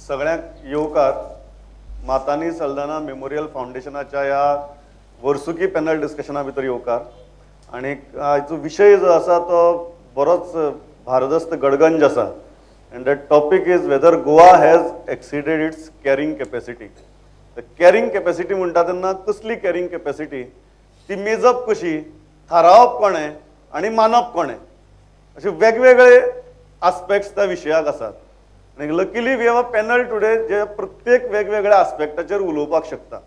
सगळ्यांक येवकार. मातानी सल्दाना मेमोरियल फावंडेशनाच्या ह्या वर्सुकी पॅनल डिस्कशना भितर येवकार. आनी आयचो विशय जो आसा तो बरोच भारदस्त, गडगंज आसा, and that topic is whether Goa has exceeded its carrying capacity. Carrying capacity म्हणटा तेन्ना कसली कॅरिंग कॅपॅसिटी, ती मेजप कशी, थारावप कोणें आनी मानप कोणें, अशे वेगवेगळे आस्पेक्ट्स त्या विशयाक आसात. आनी luckily we have a panel today जे प्रत्येक वेगवेगळ्या आस्पेक्टाचेर उलोवपाक शकता.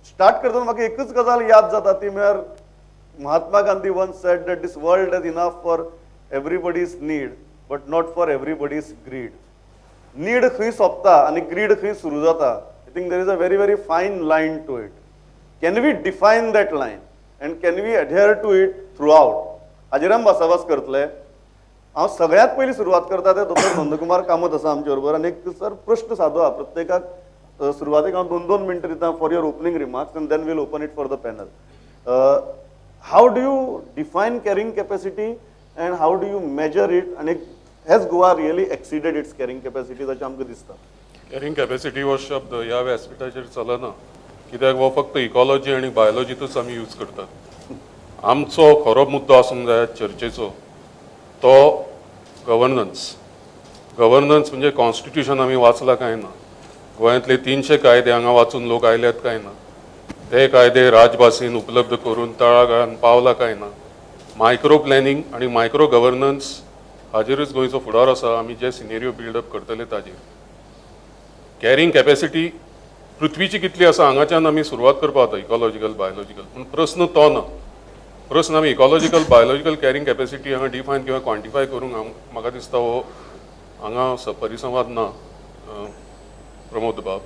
स्टार्ट करतना म्हाका एकूच गजाल याद जाता, ती म्हळ्यार Mahatma Gandhi once said that this world has enough for everybody's need but not for everybody's greed. Need खंय सोंपता आनी ग्रीड खंय सुरू जाता, I think there is a very, very fine line to it. Can we define that line and can we adhere to it throughout? हाजेर आमी भासाभास करतले. हांव सगळ्यांत पयलीं सुरवात करता ते दोतोर नंदकुमार कामत आसा आमचे बरोबर. आनी एक सर प्रश्न सादो आहा प्रत्येकाक. सुरवातेक हांव दोन दोन मिनटां दिता for your opening remarks and then we'll open it for the panel. How do you define carrying capacity and how do you measure it? आनी has Goa really exceeded its carrying capacity अशें आमकां दिसता? Carrying capacity हो शब्द ह्या व्यासपीठाचेर चलना, कित्याक हो फक्त इकॉलॉजी आनी बायोलॉजीतूच आमी यूज करतात. आमचो खरो मुद्दो आसूंक जाय चर्चेचो तो गव्हर्नन्स. गव्हर्नन्स म्हणजे कॉन्स्टिट्युशन आमी वाचलां काय ना, गोंयांतले 300 कायदे हांगा वाचून लोक आयल्यात काय ना, ते कायदे राजभाशेन उपलब्ध करून तळागाळान पावला काय ना, मायक्रो प्लॅनिंग आनी मायक्रो गव्हर्नन्स हाजेरूच गोंयचो फुडार आसा, आमी जे सिनेरियो बिल्डअप करतले ताजेर. कॅरिंग कॅपॅसिटी पृथ्वीची कितली आसा, हांगाच्यान आमी सुरवात करपाक जाता, इकॉलॉजिकल, बायोलॉजिकल. पूण प्रस्न तो ना. प्रस्न आमी इकॉलॉजिकल, बायोलॉजिकल कॅरिंग कॅपॅसिटी हांगा डिफायन किंवा क्वांटिफाय करूंक म्हाका दिसता हो हांगा परिसंवाद ना, प्रमोद बाब.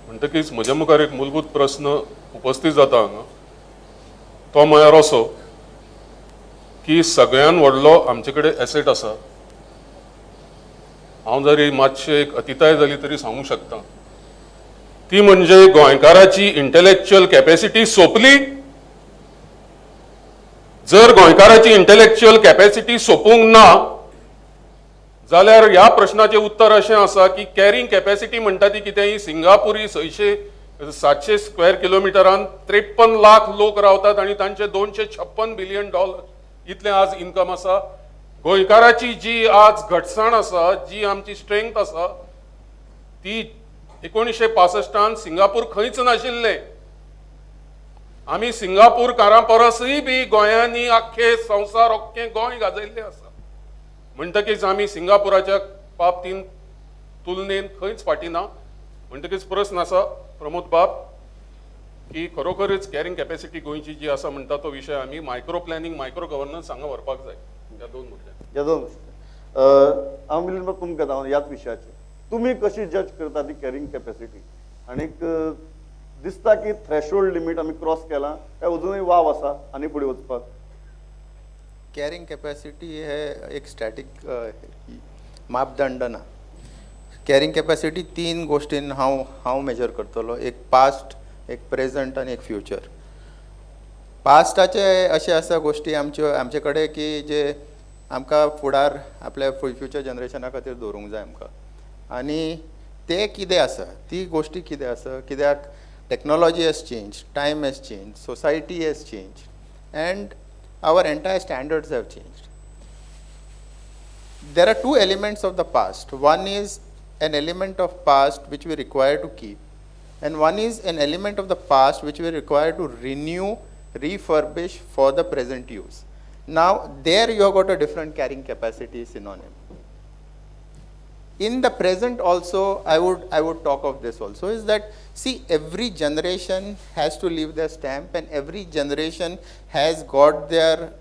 म्हणटकीच म्हज्या मुखार एक मूलभूत प्रस्न उपस्थित जाता हांगा, तो म्हळ्यार असो की सगळ्यान व्हडलो आमचे कडेन एसेट आसा, हांव जरी मातशें एक अतिताय जाली तरी सांगूंक शकता, ती म्हणजे गोंयकाराची इंटलेक्च्युअल कॅपॅसिटी सोंपली. जर गोंयकाराची इंटलेक्च्युअल कॅपॅसिटी सोंपूंक ना जाल्यार ह्या प्रश्नाचें उत्तर अशें आसा की कॅरिंग कॅपॅसिटी म्हणटा ती कितें? ही सिंगापुरी 600 700 स्क्वेअर किलोमिटरान 53 लाख लोक रावतात आनी तांचे 256 बिलियन डॉलर इतलें आज इन्कम आसा. गोंयकाराची जी आज घटसाण आसा, जी आमची स्ट्रेंथ आसा, ती 1965न सिंगापूर खंयच नाशिल्लें. आमी सिंगापूरकारां परसूय बी गोंयांनी आख्खे संवसार, अख्खें गोंय गाजयल्लें आसा. म्हणटकीच आमी सिंगापुराच्या बाबतीन तुलनेन खंयच फाटीं ना. म्हणटकीच प्रस्न आसा, प्रमोद बाब, की खरोखरीच कॅरिंग कॅपॅसिटी गोंयची जी आसा म्हणटा तो विशय आमी मायक्रो प्लॅनिंग, मायक्रो गव्हर्नन्स हांगा व्हरपाक जाय ह्या दोन मुद्द्यांनी. ह्या दोन गोश्टी. हांव मिलिंद बाब तुमकां येता ह्याच विशयाचेर. तुमी कशी जज करता ती कॅरिंग कॅपॅसिटी? आनीक दिसता की थ्रेशोल्ड लिमीट आमी क्रॉस केला काय अजुनूय वाव आसा आनी फुडें वचपाक? कॅरिंग कॅपॅसिटी हे एक स्टॅटीक मापदंड ना. कॅरिंग कॅपॅसिटी तीन गोश्टीन हांव मेजर करतलो: एक पास्ट, एक प्रेझंट आनी एक फ्युचर. पास्टाचे अशें आसा गोश्टी आमच्यो आमचे कडेन की जे आमकां फुडार आपल्या फ्युचर जनरेशना खातीर दवरूंक जाय आमकां. आनी ते कितें आसा, ती गोश्टी कितें आसा, कित्याक technology has changed, time has changed, society has changed and our entire standards have changed. There are two elements of the past. One is an element of past which we require to keep, and one is an element of the past which we require to renew, refurbish for the present use. Now, there you have got a different carrying capacity synonym. In the present also, I would talk of this also, is that, see, every generation has to leave their stamp and every generation has got their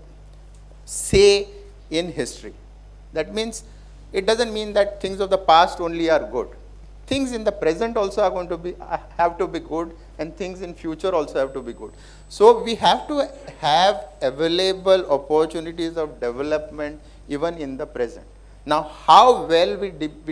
say in history. That means it doesn't mean that things of the past only are good. Things in the present also are going to be have to be good, and things in future also have to be good. So we have to have available opportunities of development even in the present. Now, how well we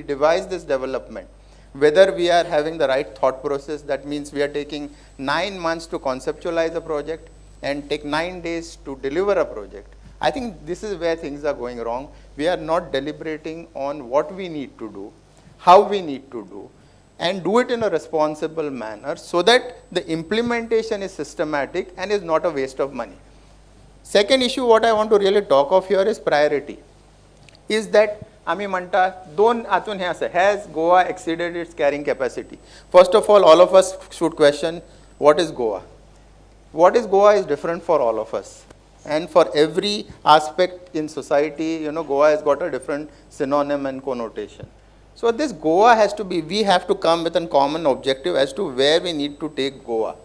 devise this development, whether we are having the right thought process, that means we are taking 9 months to conceptualize a project and take 9 days to deliver a project. I think this is where things are going wrong. We are not deliberating on what we need to do. how we need to do, and do it in a responsible manner so that the implementation is systematic and is not a waste of money. Second issue what I want to really talk of here is priority. Is that आमी म्हणटा दोन हातून हें आसा, has Goa exceeded its carrying capacity? First of all, all of us should question what is Goa. What is Goa is different for all of us. And for every aspect in society, you know, Goa has got a different synonym and connotation. So this Goa has to be, we have to come with a common objective as to where we need to take Goa.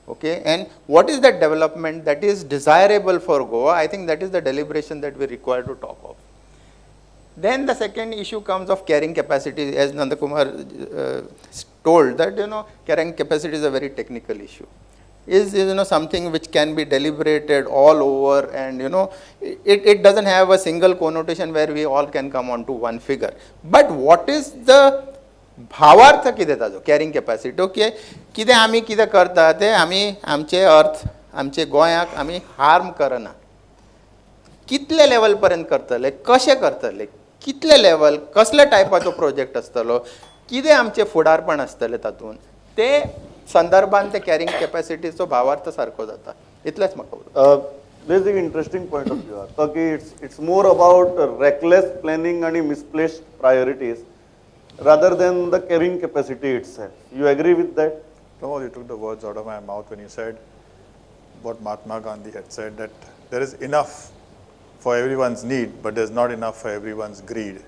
Okay, and what is that development that is desirable for Goa? I think that is the deliberation that we require to talk of. Then the second issue comes of carrying capacity, as Nandakumar told that, you know, carrying capacity is a very technical issue. Is you know, something which can be deliberated all over, and you know, it doesn't have a single connotation where we all can come on to one figure. But what is the भावार्थ कितें ताजो carrying capacity? Okay, कितें आमी कितें करता तें आमी आमचे अर्थ आमचे गोंयाक आमी हार्म करना, कितले लेवल पर्यंत करतले, कशें करतले, कितले लेवल, कसल्या टायपाचो प्रोजेक्ट आसतलो, कितें आमचें फुडारपण आसतलें तातूंत, ते संदर्भान ते कॅरिंग कॅपॅसिटीचो भावार्थ सारको जाता. इतलेंच म्हाका उलोवप. There's an interesting point of view. Okay, it's more about reckless planning and misplaced priorities rather than the carrying capacity itself. You agree with that? Pramod, you took the words out of my mouth when you said what Mahatma Gandhi had said, that there is enough for everyone's need, but there's not enough for everyone's greed.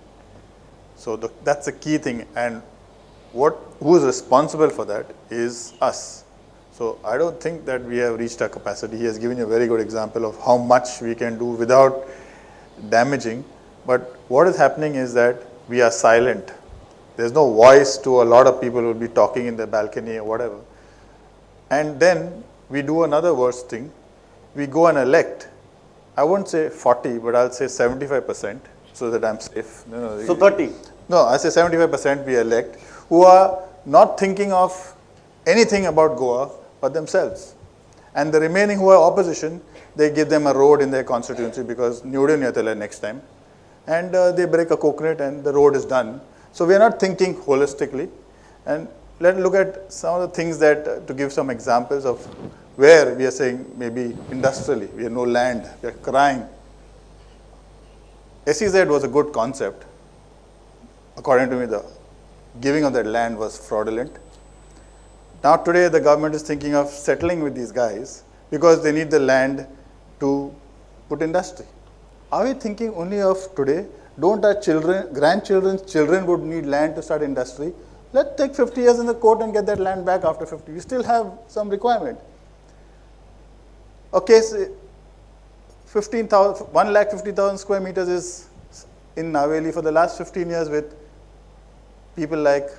So that's the key thing, and who is responsible for that is us. So I don't think that we have reached our capacity. He has given you a very good example of how much we can do without damaging. But what is happening is that we are silent. There's no voice to a lot of people who will be talking in their balcony or whatever. And then we do another worse thing. We go and elect, I won't say 40, but I'll say 75% so that I'm safe. No, no, So 30. No, I say 75% we elect who are not thinking of anything about Goa but themselves. And the remaining who are opposition, they give them a road in their constituency because Newton Yatela next time. And they break a coconut and the road is done. So we are not thinking holistically. And let's look at some of the things that, to give some examples of where we are saying maybe industrially, we have no land, we are crying. SEZ was a good concept. According to me, the giving of that land was fraudulent. Now today the government is thinking of settling with these guys because they need the land to put industry. Are we thinking only of today? Don't our children, grandchildren's children would need land to start industry? Let's take 50 years in the court and get that land back after 50. We still have some requirement. Okay, so 1,50,000 square meters is in Naveli for the last 15 years with people like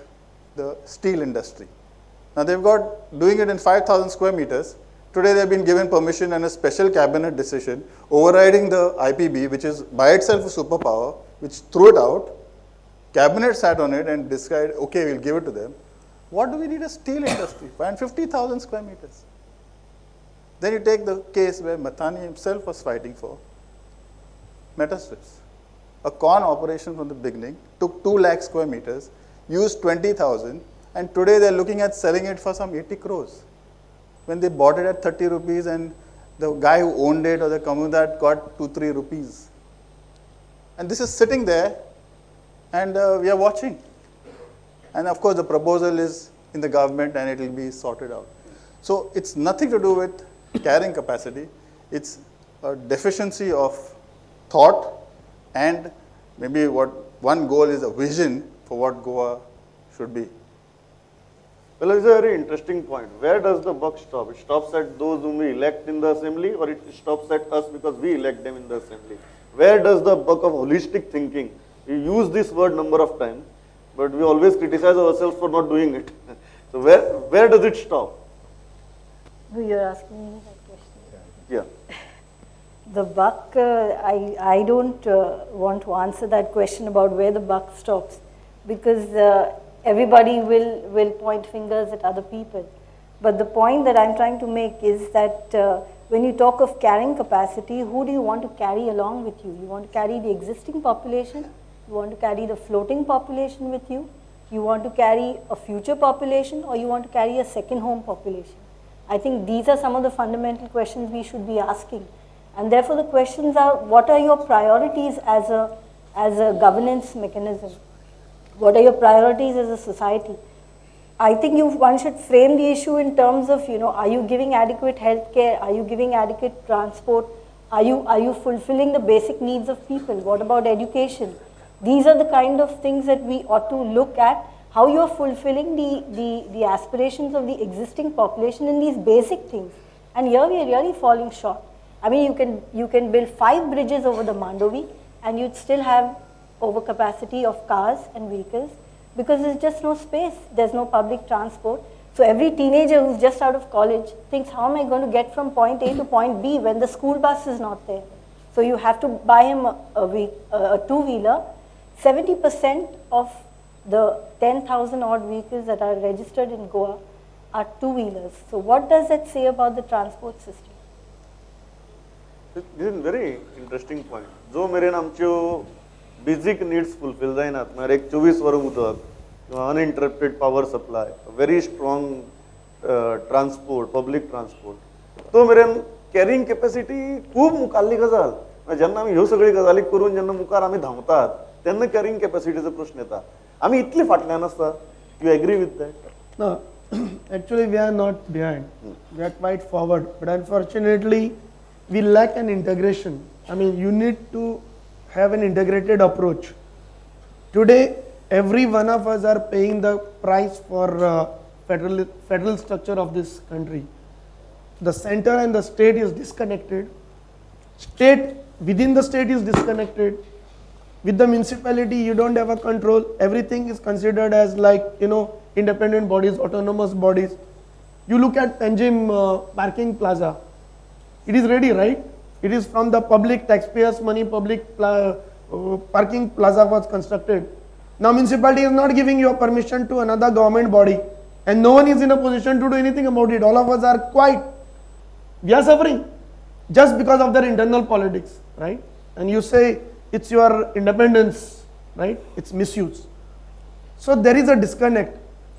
the steel industry. Now they've got doing it in 5,000 square meters. Today they've been given permission and a special cabinet decision overriding the IPB, which is by itself a superpower, which threw it out. Cabinet sat on it and decided, okay, we'll give it to them. What do we need a steel industry for? And 50,000 square meters. Then you take the case where Mathani himself was fighting for Metastrips. A con operation from the beginning, took 2 lakh square meters, used 20,000, and today they're looking at selling it for some 80 crores. When they bought it at 30 rupees and the guy who owned it or the comunidad got 2-3 rupees. And this is sitting there and we are watching. And of course the proposal is in the government and it will be sorted out. So it's nothing to do with carrying capacity. It's a deficiency of thought and maybe what one goal is a vision for what Goa should be. Well, it's a very interesting point. Where does the buck stop? It stops at those whom we elect in the assembly, or it stops at us because we elect them in the assembly? Where does the buck of holistic thinking? We use this word number of times, but we always criticize ourselves for not doing it. So where does it stop? No, you're asking me that question. Yeah. The buck, I don't want to answer that question about where the buck stops, because everybody will point fingers at other people. But the point that I'm trying to make is that when you talk of carrying capacity, who do you want to carry along with you? You want to carry the existing population? You want to carry the floating population with you? You want to carry a future population or you want to carry a second home population? I think these are some of the fundamental questions we should be asking. And therefore the questions are, what are your priorities as a governance mechanism? What are your priorities as a society? I think one should frame the issue in terms of, you know, are you giving adequate health care? Are you giving adequate transport? Are you fulfilling the basic needs of people? What about education? These are the kind of things that we ought to look at, how you are fulfilling the aspirations of the existing population in these basic things. And here we are really falling short. I mean, you can build 5 bridges over the Mandovi and you'd still have overcapacity of cars and vehicles because there's just no space, there's no public transport. So every teenager who's just out of college thinks, how am I going to get from point A to point B when the school bus is not there? So you have to buy him a two-wheeler. 70% of the 10,000 odd vehicles that are registered in Goa are two-wheelers. So what does that say about the transport system? This is a very interesting point. जो मेरेन आमच्यो basic needs fulfil जायनात, म्हळ्यार एक 24 वरां उदक किंवा uninterrupted power supply, very strong transport, public transport, तो मेरेन कॅरिंग कॅपॅसिटी खूब मुखारली गजाल. जेन्ना आमी ह्यो सगळ्यो गजाली करून जेन्ना मुखार आमी धांवतात तेन्ना कॅरिंग कॅपॅसिटीचो प्रश्न येता. आमी इतले फाटल्यान आसता. You agree with that? No, actually we are not behind. We are quite forward. But unfortunately, we lack an integration. I mean, you need to have an integrated approach. Today, every one of us are paying the price for federal structure of this country. The center and the state is disconnected. State within the state is disconnected. With the municipality, you don't have a control. Everything is considered as, like, you know, independent bodies, autonomous bodies. You look at Panjim parking plaza. It is ready, right? It is from the public taxpayers' money, public parking plaza was constructed. Now municipality is not giving your permission to another government body, and no one is in a position to do anything about it. All of us are quiet. We are suffering just because of their internal politics, right? And you say it's your independence, right? It's misuse. So there is a disconnect.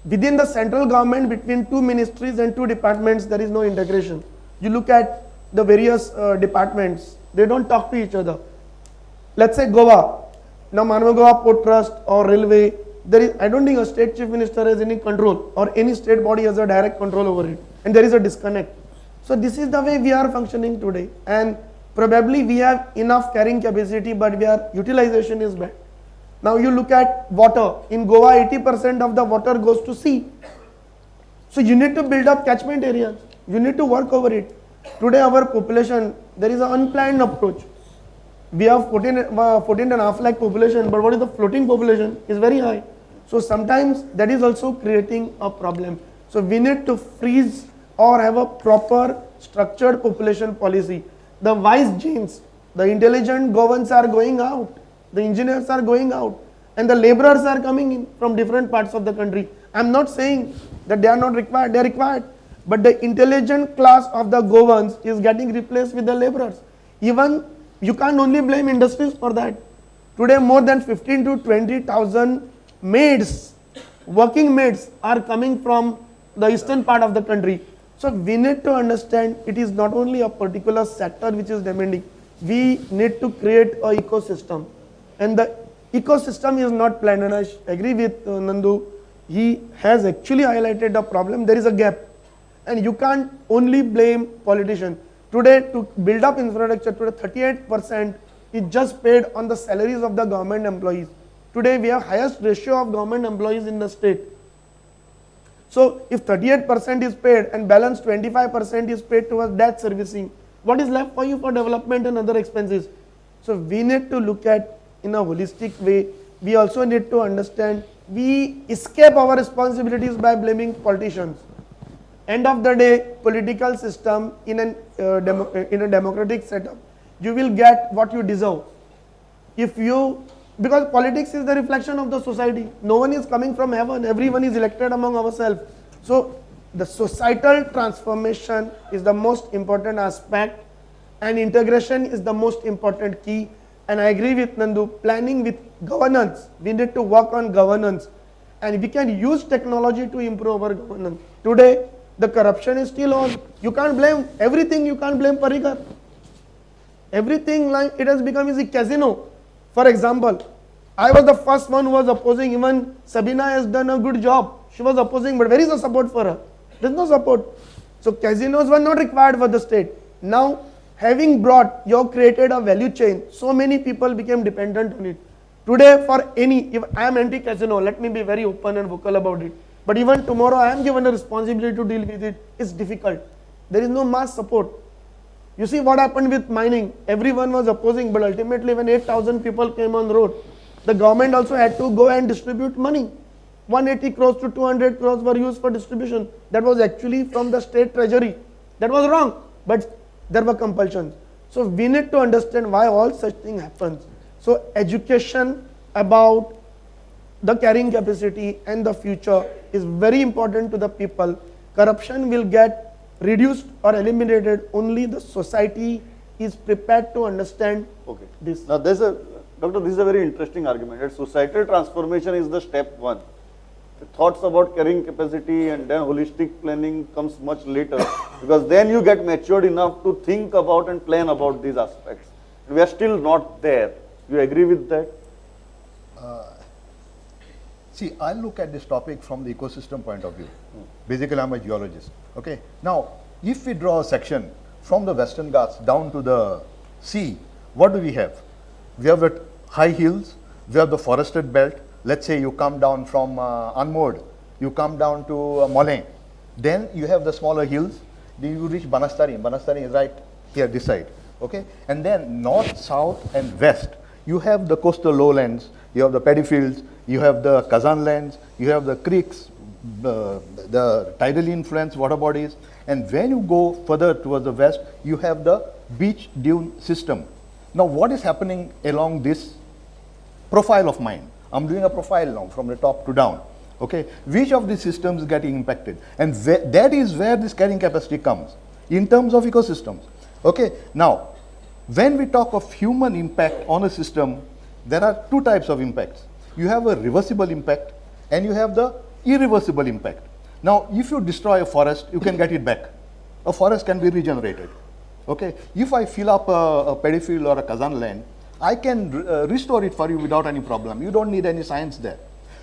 Within the central government, between 2 ministries and 2 departments, there is no integration. You look at the various departments, they don't talk to each other. Let's say Goa, now Mormugao Port Trust or railway, there is, I don't think a state chief minister has any control or any state body has a direct control over it, and there is a disconnect. So this is the way we are functioning today, and probably we have enough carrying capacity, but we are, utilization is bad. Now you look at water. In Goa, 80% of the water goes to sea. So you need to build up catchment areas. You need to work over it. Today our population, there is an unplanned approach. We have 14.5 lakh population, but what is the floating population is very high. So sometimes that is also creating a problem. So we need to freeze or have a proper structured population policy. The wise genes, the intelligent Goans are going out, the engineers are going out, and the laborers are coming in from different parts of the country. I'm not saying that they are not required, they are required. But the intelligent class of the Goans is getting replaced with the laborers. Even you can't only blame industries for that. Today more than 15 to 20,000 maids, working maids are coming from the eastern part of the country. So we need to understand it is not only a particular sector which is demanding. We need to create an ecosystem. And the ecosystem is not planned. And I agree with Nandu. He has actually highlighted the problem. There is a gap. And you can't only blame politicians. Today, to build up infrastructure, today 38% is just paid on the salaries of the government employees. Today, we have highest ratio of government employees in the state. So, if 38% is paid and balance 25% is paid towards debt servicing, what is left for you for development and other expenses? So, we need to look at in a holistic way. We also need to understand we escape our responsibilities by blaming politicians. End of the day, political system in a democratic setup, you will get what you deserve. Because politics is the reflection of the society. No one is coming from heaven. Everyone is elected among ourselves. So the societal transformation is the most important aspect, and integration is the most important key. And I agree with Nandu, planning with governance. We need to work on governance. And we can use technology to improve our governance. Today, the corruption is still on. You can't blame everything, you can't blame Parrikar. Everything like it has become is a casino. For example, I was the first one who was opposing. Even Sabina has done a good job. She was opposing, but where is the support for her? There is no support. So casinos were not required for the state. Now, having brought, you have created a value chain. So many people became dependent on it. Today, for any, if I am anti-casino, let me be very open and vocal about it. But even tomorrow, I am given a responsibility to deal with it. It's difficult. There is no mass support. You see what happened with mining. Everyone was opposing, but ultimately when 8,000 people came on road, the government also had to go and distribute money. 180 crores to 200 crores were used for distribution. That was actually from the state treasury. That was wrong, but there were compulsions. So we need to understand why all such thing happens. So education about the carrying capacity and the future is very important to the people. Corruption will get reduced or eliminated only the society is prepared to understand this. Now there's a, Doctor, this is a very interesting argument, that societal transformation is the step one. The thoughts about carrying capacity and then holistic planning comes much later, because then you get matured enough to think about and plan about these aspects. We are still not there. You agree with that? See, I look at this topic from the ecosystem point of view. Basically, I'm a geologist. Okay. Now, if we draw a section from the Western Ghats down to the sea, what do we have? We have the high hills, we have the forested belt. Let's say you come down from Anmod, you come down to Mollem. Then you have the smaller hills. Then you reach Banastari. Banastari is right here, this side. Okay. And then north, south, and west, you have the coastal lowlands, you have the paddy fields, you have the Kazan lands, you have the creeks, the tidally influenced water bodies. And when you go further towards the west, you have the beach dune system. Now, what is happening along this profile of mine? I'm doing a profile now from the top to down. Okay, which of these systems is getting impacted? And that is where this carrying capacity comes in terms of ecosystems. Okay, now, when we talk of human impact on a system, there are two types of impacts. You have a reversible impact and you have the irreversible impact. Now, if you destroy a forest, you can get it back. A forest can be regenerated. Okay, if I fill up a paddy field or a Kazan land, I can restore it for you without any problem. You don't need any science there.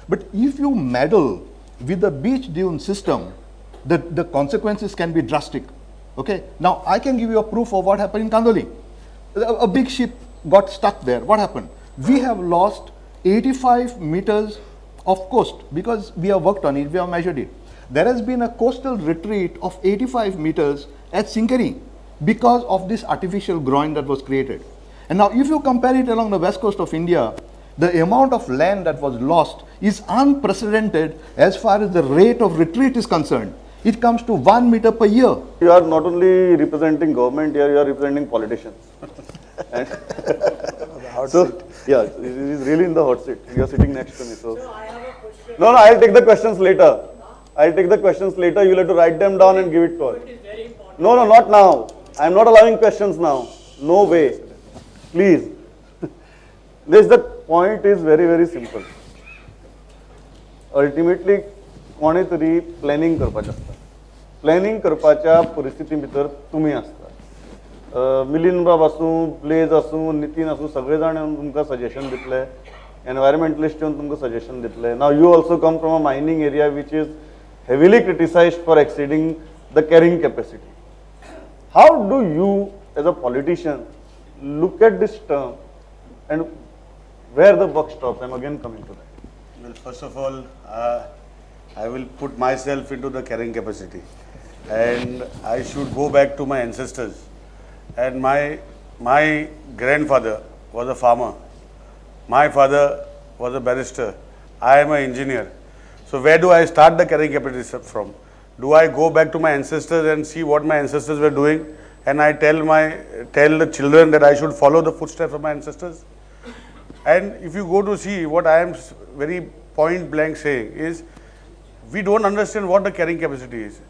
But if you meddle with the beach dune system, the consequences can be drastic. Okay, now I can give you a proof of what happened in Kandoli. A big ship got stuck there. What happened? We have lost 85 meters of coast because we have worked on it, we have measured it. There has been a coastal retreat of 85 meters at Sinquerim because of this artificial groin that was created. And now if you compare it along the west coast of India, the amount of land that was lost is unprecedented as far as the rate of retreat is concerned. It comes to 1 meter per year. You are not only representing government here, you are representing politicians. And so, yeah, it is really in the hot seat. You are sitting next to me. So, I have a question. No, no, I'll take the questions later. I'll take the questions later. You'll have to write them down and give it to us. It is very important. No, no, not now. I'm not allowing questions now. No way. Please. This, the point is very, very simple. Ultimately, कोणे तरी planning करपाचें आसता. Planning करपाच्या परिस्थिती भितर तुमी आसता. मिलिंद बाब आसूं, ब्लेज आसूं, नितीन आसूं, सगळे जाण येवन तुमकां सजेशन दितले. एनवायरमेंटलिस्ट येवन तुमकां सजेशन दितले. Now you also come from a mining area which is heavily criticized for exceeding the carrying capacity. How do you as a politician look at this term and where the buck stops? I'm again coming to that. Well, first of all, I will put myself into the carrying capacity, and I should go back to my ancestors. And my grandfather was a farmer. My father was a barrister. I am an engineer. So where do I start the carrying capacity from? Do I go back to my ancestors and see what my ancestors were doing, and I tell the children that I should follow the footsteps of my ancestors? And if you go to see what I am very point blank saying is, we don't understand what the carrying capacity is.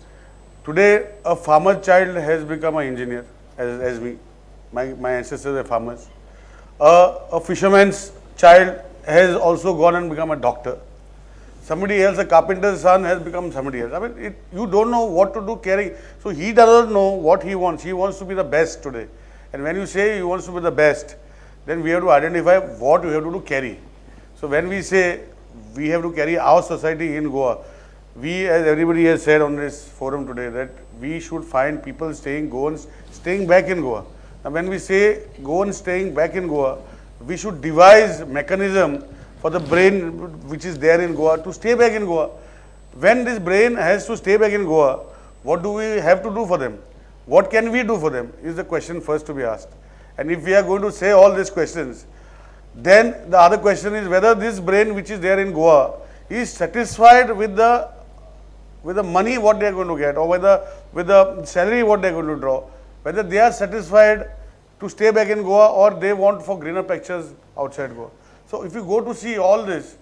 Today, a farmer's child has become an engineer, as me. My ancestors were farmers. A fisherman's child has also gone and become a doctor. Somebody else, a carpenter's son, has become somebody else. I mean, you don't know what to do carrying. So he doesn't know what he wants. He wants to be the best today. And when you say he wants to be the best, then we have to identify what we have to do carry. So when we say we have to carry our society in Goa, we, as everybody has said on this forum today, that we should find people staying, Goans staying back in Goa. Now when we say Goans staying back in Goa, we should devise mechanism for the brain which is there in Goa to stay back in Goa. When this brain has to stay back in Goa, what do we have to do for them? What can we do for them is the question first to be asked. And if we are going to say all these questions, then the other question is whether this brain which is there in Goa is satisfied with the money what they are going to get, or whether with the salary what they are going to draw, whether they are satisfied to stay back in Goa or they want for greener pastures outside Goa. So if you go to see all this,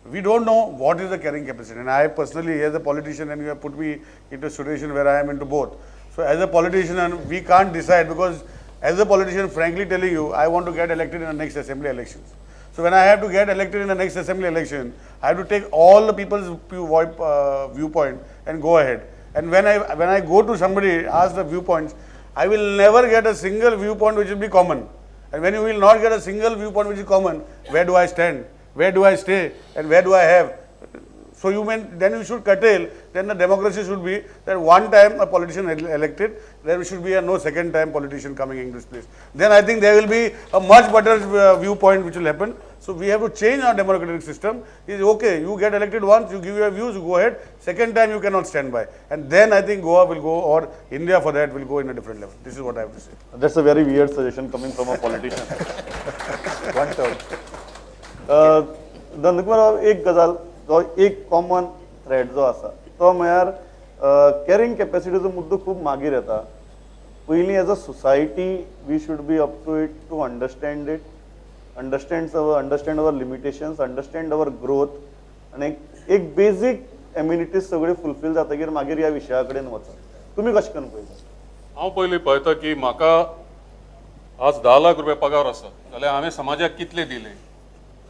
we don't know what is the carrying capacity. And I personally, as a politician, and you have put me into a situation where I am into both. So as a politician, and we can't decide, because as a politician, frankly telling you, I want to get elected in the next assembly elections. So when I have to get elected in the next assembly election, I have to take all the people's viewpoint and go ahead. And when I go to somebody, ask the viewpoints, I will never get a single viewpoint which will be common. And when you will not get a single viewpoint which is common, where do I stand? Where do I stay? And where do I have? So you mean, then you should curtail, then the democracy should be that one time a politician elected, there should be a no second time politician coming into this place. Then I think there will be a much better viewpoint which will happen. So we have to change our democratic system. It's okay, you get elected once, you give your views, you go ahead. Second time you cannot stand by. And then I think Goa will go, or India for that will go in a different level. This is what I have to say. That's a very weird suggestion coming from a politician. One term. Nandkumar, एक गजाल जो एक common thread जो आसा तो म्हळ्यार carrying कॅपॅसिटीचो मुद्दो खूब मागीर येता. पयलीं as a society we should be up to it to understand it, understand our limitations, understand our growth, आनी एक बेजीक एम्युनिटीज सगळ्यो फुलफील जातकीर मागीर ह्या विशया कडेन वचप. तुमी कशें करून पळयता? हांव पयलीं पळयता की म्हाका आज 10 लाख रुपया पगार आसा जाल्यार हांवें समाजाक कितले दिले.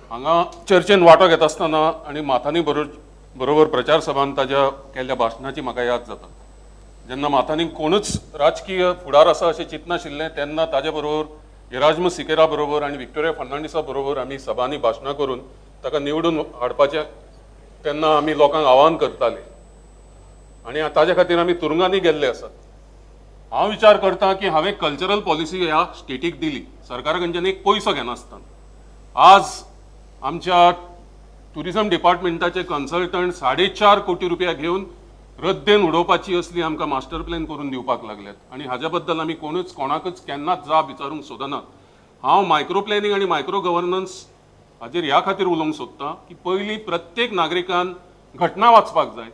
हांगा चर्चेन वांटो घेता आसतना आनी माथानी बरोबर प्रचार सभान ताज्या केल्ल्या भाशणाची म्हाका याद जाता. जेन्ना माथानी कोणूच राजकीय फुडार आसा अशें चिंतनाशिल्लें तेन्ना ताजे बरोबर इराज्म सिकेरा बरोबर आनी विक्टोरिया फर्नांडिसा बरोबर आमी सभांनी भाशणां करून ताका निवडून हाडपाचें तेन्ना आमी लोकांक आव्हान करताले आनी ताजे खातीर आमी तुरुंगांनी गेल्ले आसात. हांव विचार करता की हांवें कल्चरल पॉलिसी ह्या स्टेटीक दिली, सरकारा कडच्यान एक पयसो घेनासतना. आज आमच्या ट्युरिजम डिपार्टमेंटाचे कन्सल्टंट 4.5 कोटी रुपया घेवन रद्देन उडोवपाची असली आमकां मास्टर प्लॅन करून दिवपाक लागल्यात आनी हाज्या बद्दल आमी कोणूच कोणाकच केन्नाच जाप विचारूंक सोदनात. हांव मायक्रो प्लॅनिंग आनी मायक्रो गव्हर्नन्स हाजेर ह्या खातीर उलोवंक सोदतां की पयलीं प्रत्येक नागरिकान घटना वाचपाक जाय,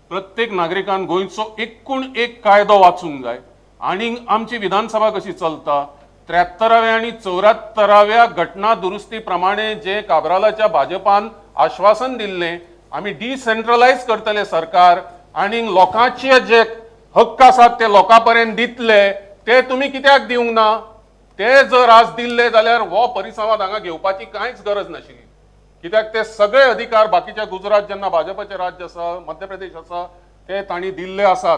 प्रत्येक नागरिकान गोंयचो एकूण एक कायदो वाचूंक जाय आनी आमची विधानसभा कशी चलता 73व्या आनी 74व्या घटना दुरुस्ती प्रमाणे जे काब्रालाच्या भाजपान आश्वासन दिल्लें आमी डिसेंट्रलायज करतले सरकार आनी लोकांचे जे हक्क आसात ते लोकां पर्यंत दितले, ते तुमी कित्याक दिवंक ना? ते जर आज दिल्ले जाल्यार हो परिसंवाद हांगा घेवपाची कांयच गरज नाशिल्ली. कित्याक ते सगळे अधिकार बाकीच्या गुजरात जेन्ना भाजपाचें राज्य आसा, मध्य प्रदेश आसा, ते तांणी दिल्ले आसात.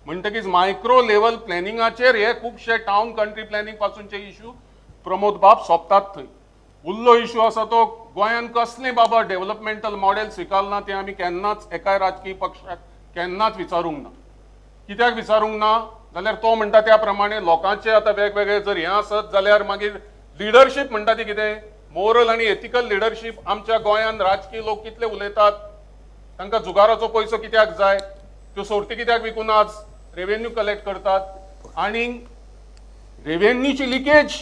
म्हणटकीच मायक्रो लेवल प्लॅनिंगाचेर हे खुबशे टावन कंट्री प्लॅनिंग पासूनचे इशू प्रमोद बाब सोंपतात थंय. उरलो इशू आसा तो गोंयान कसलें बाबा डेव्हलपमेंटल मॉडेल स्विकारना तें आमी केन्नाच एकाय राजकीय पक्षाक केन्नाच विचारूंक ना. कित्याक विचारूंक ना जाल्यार तो म्हणटा त्या प्रमाणे लोकांचे आतां वेगवेगळे जर हें आसत जाल्यार मागीर लिडरशीप म्हणटा ती कितें मोरल आनी एथिकल लिडरशीप आमच्या गोंयान राजकीय लोक कितले उलयतात, तांकां जुगाराचो पयसो कित्याक जाय, त्यो सोर्ती कित्याक विकून आज रेव्हेन्यू कलेक्ट करतात आनी रेव्हेन्यूची लिकेज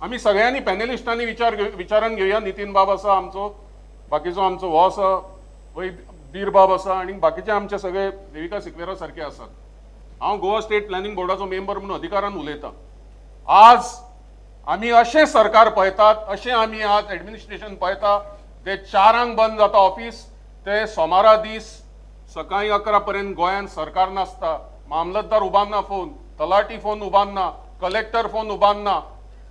आमी सगळ्यांनी पॅनलिस्टांनी विचारान घेवया. नितीन बाब आसा आमचो, बाकीचो आमचो हो आसा, वय बीर बाब आसा आनी बाकीचे आमचे सगळे देविका सिक्वेरा सारके आसात. हांव गोवा स्टेट प्लॅनिंग बोर्डाचो मेंबर म्हणून अधिकारान उलयतां. आज आमी अशें सरकार पळयतात, अशें आमी आज एडमिनिस्ट्रेशन पळयता, ते 4 बंद जाता ऑफिस, ते सोमारा दीस सकाळी 11 पर्यंत गोंयांत सरकार नासता, मामलतदार उबारना फोन, तलाठी फोन उबारना, कलेक्टर फोन उबारना,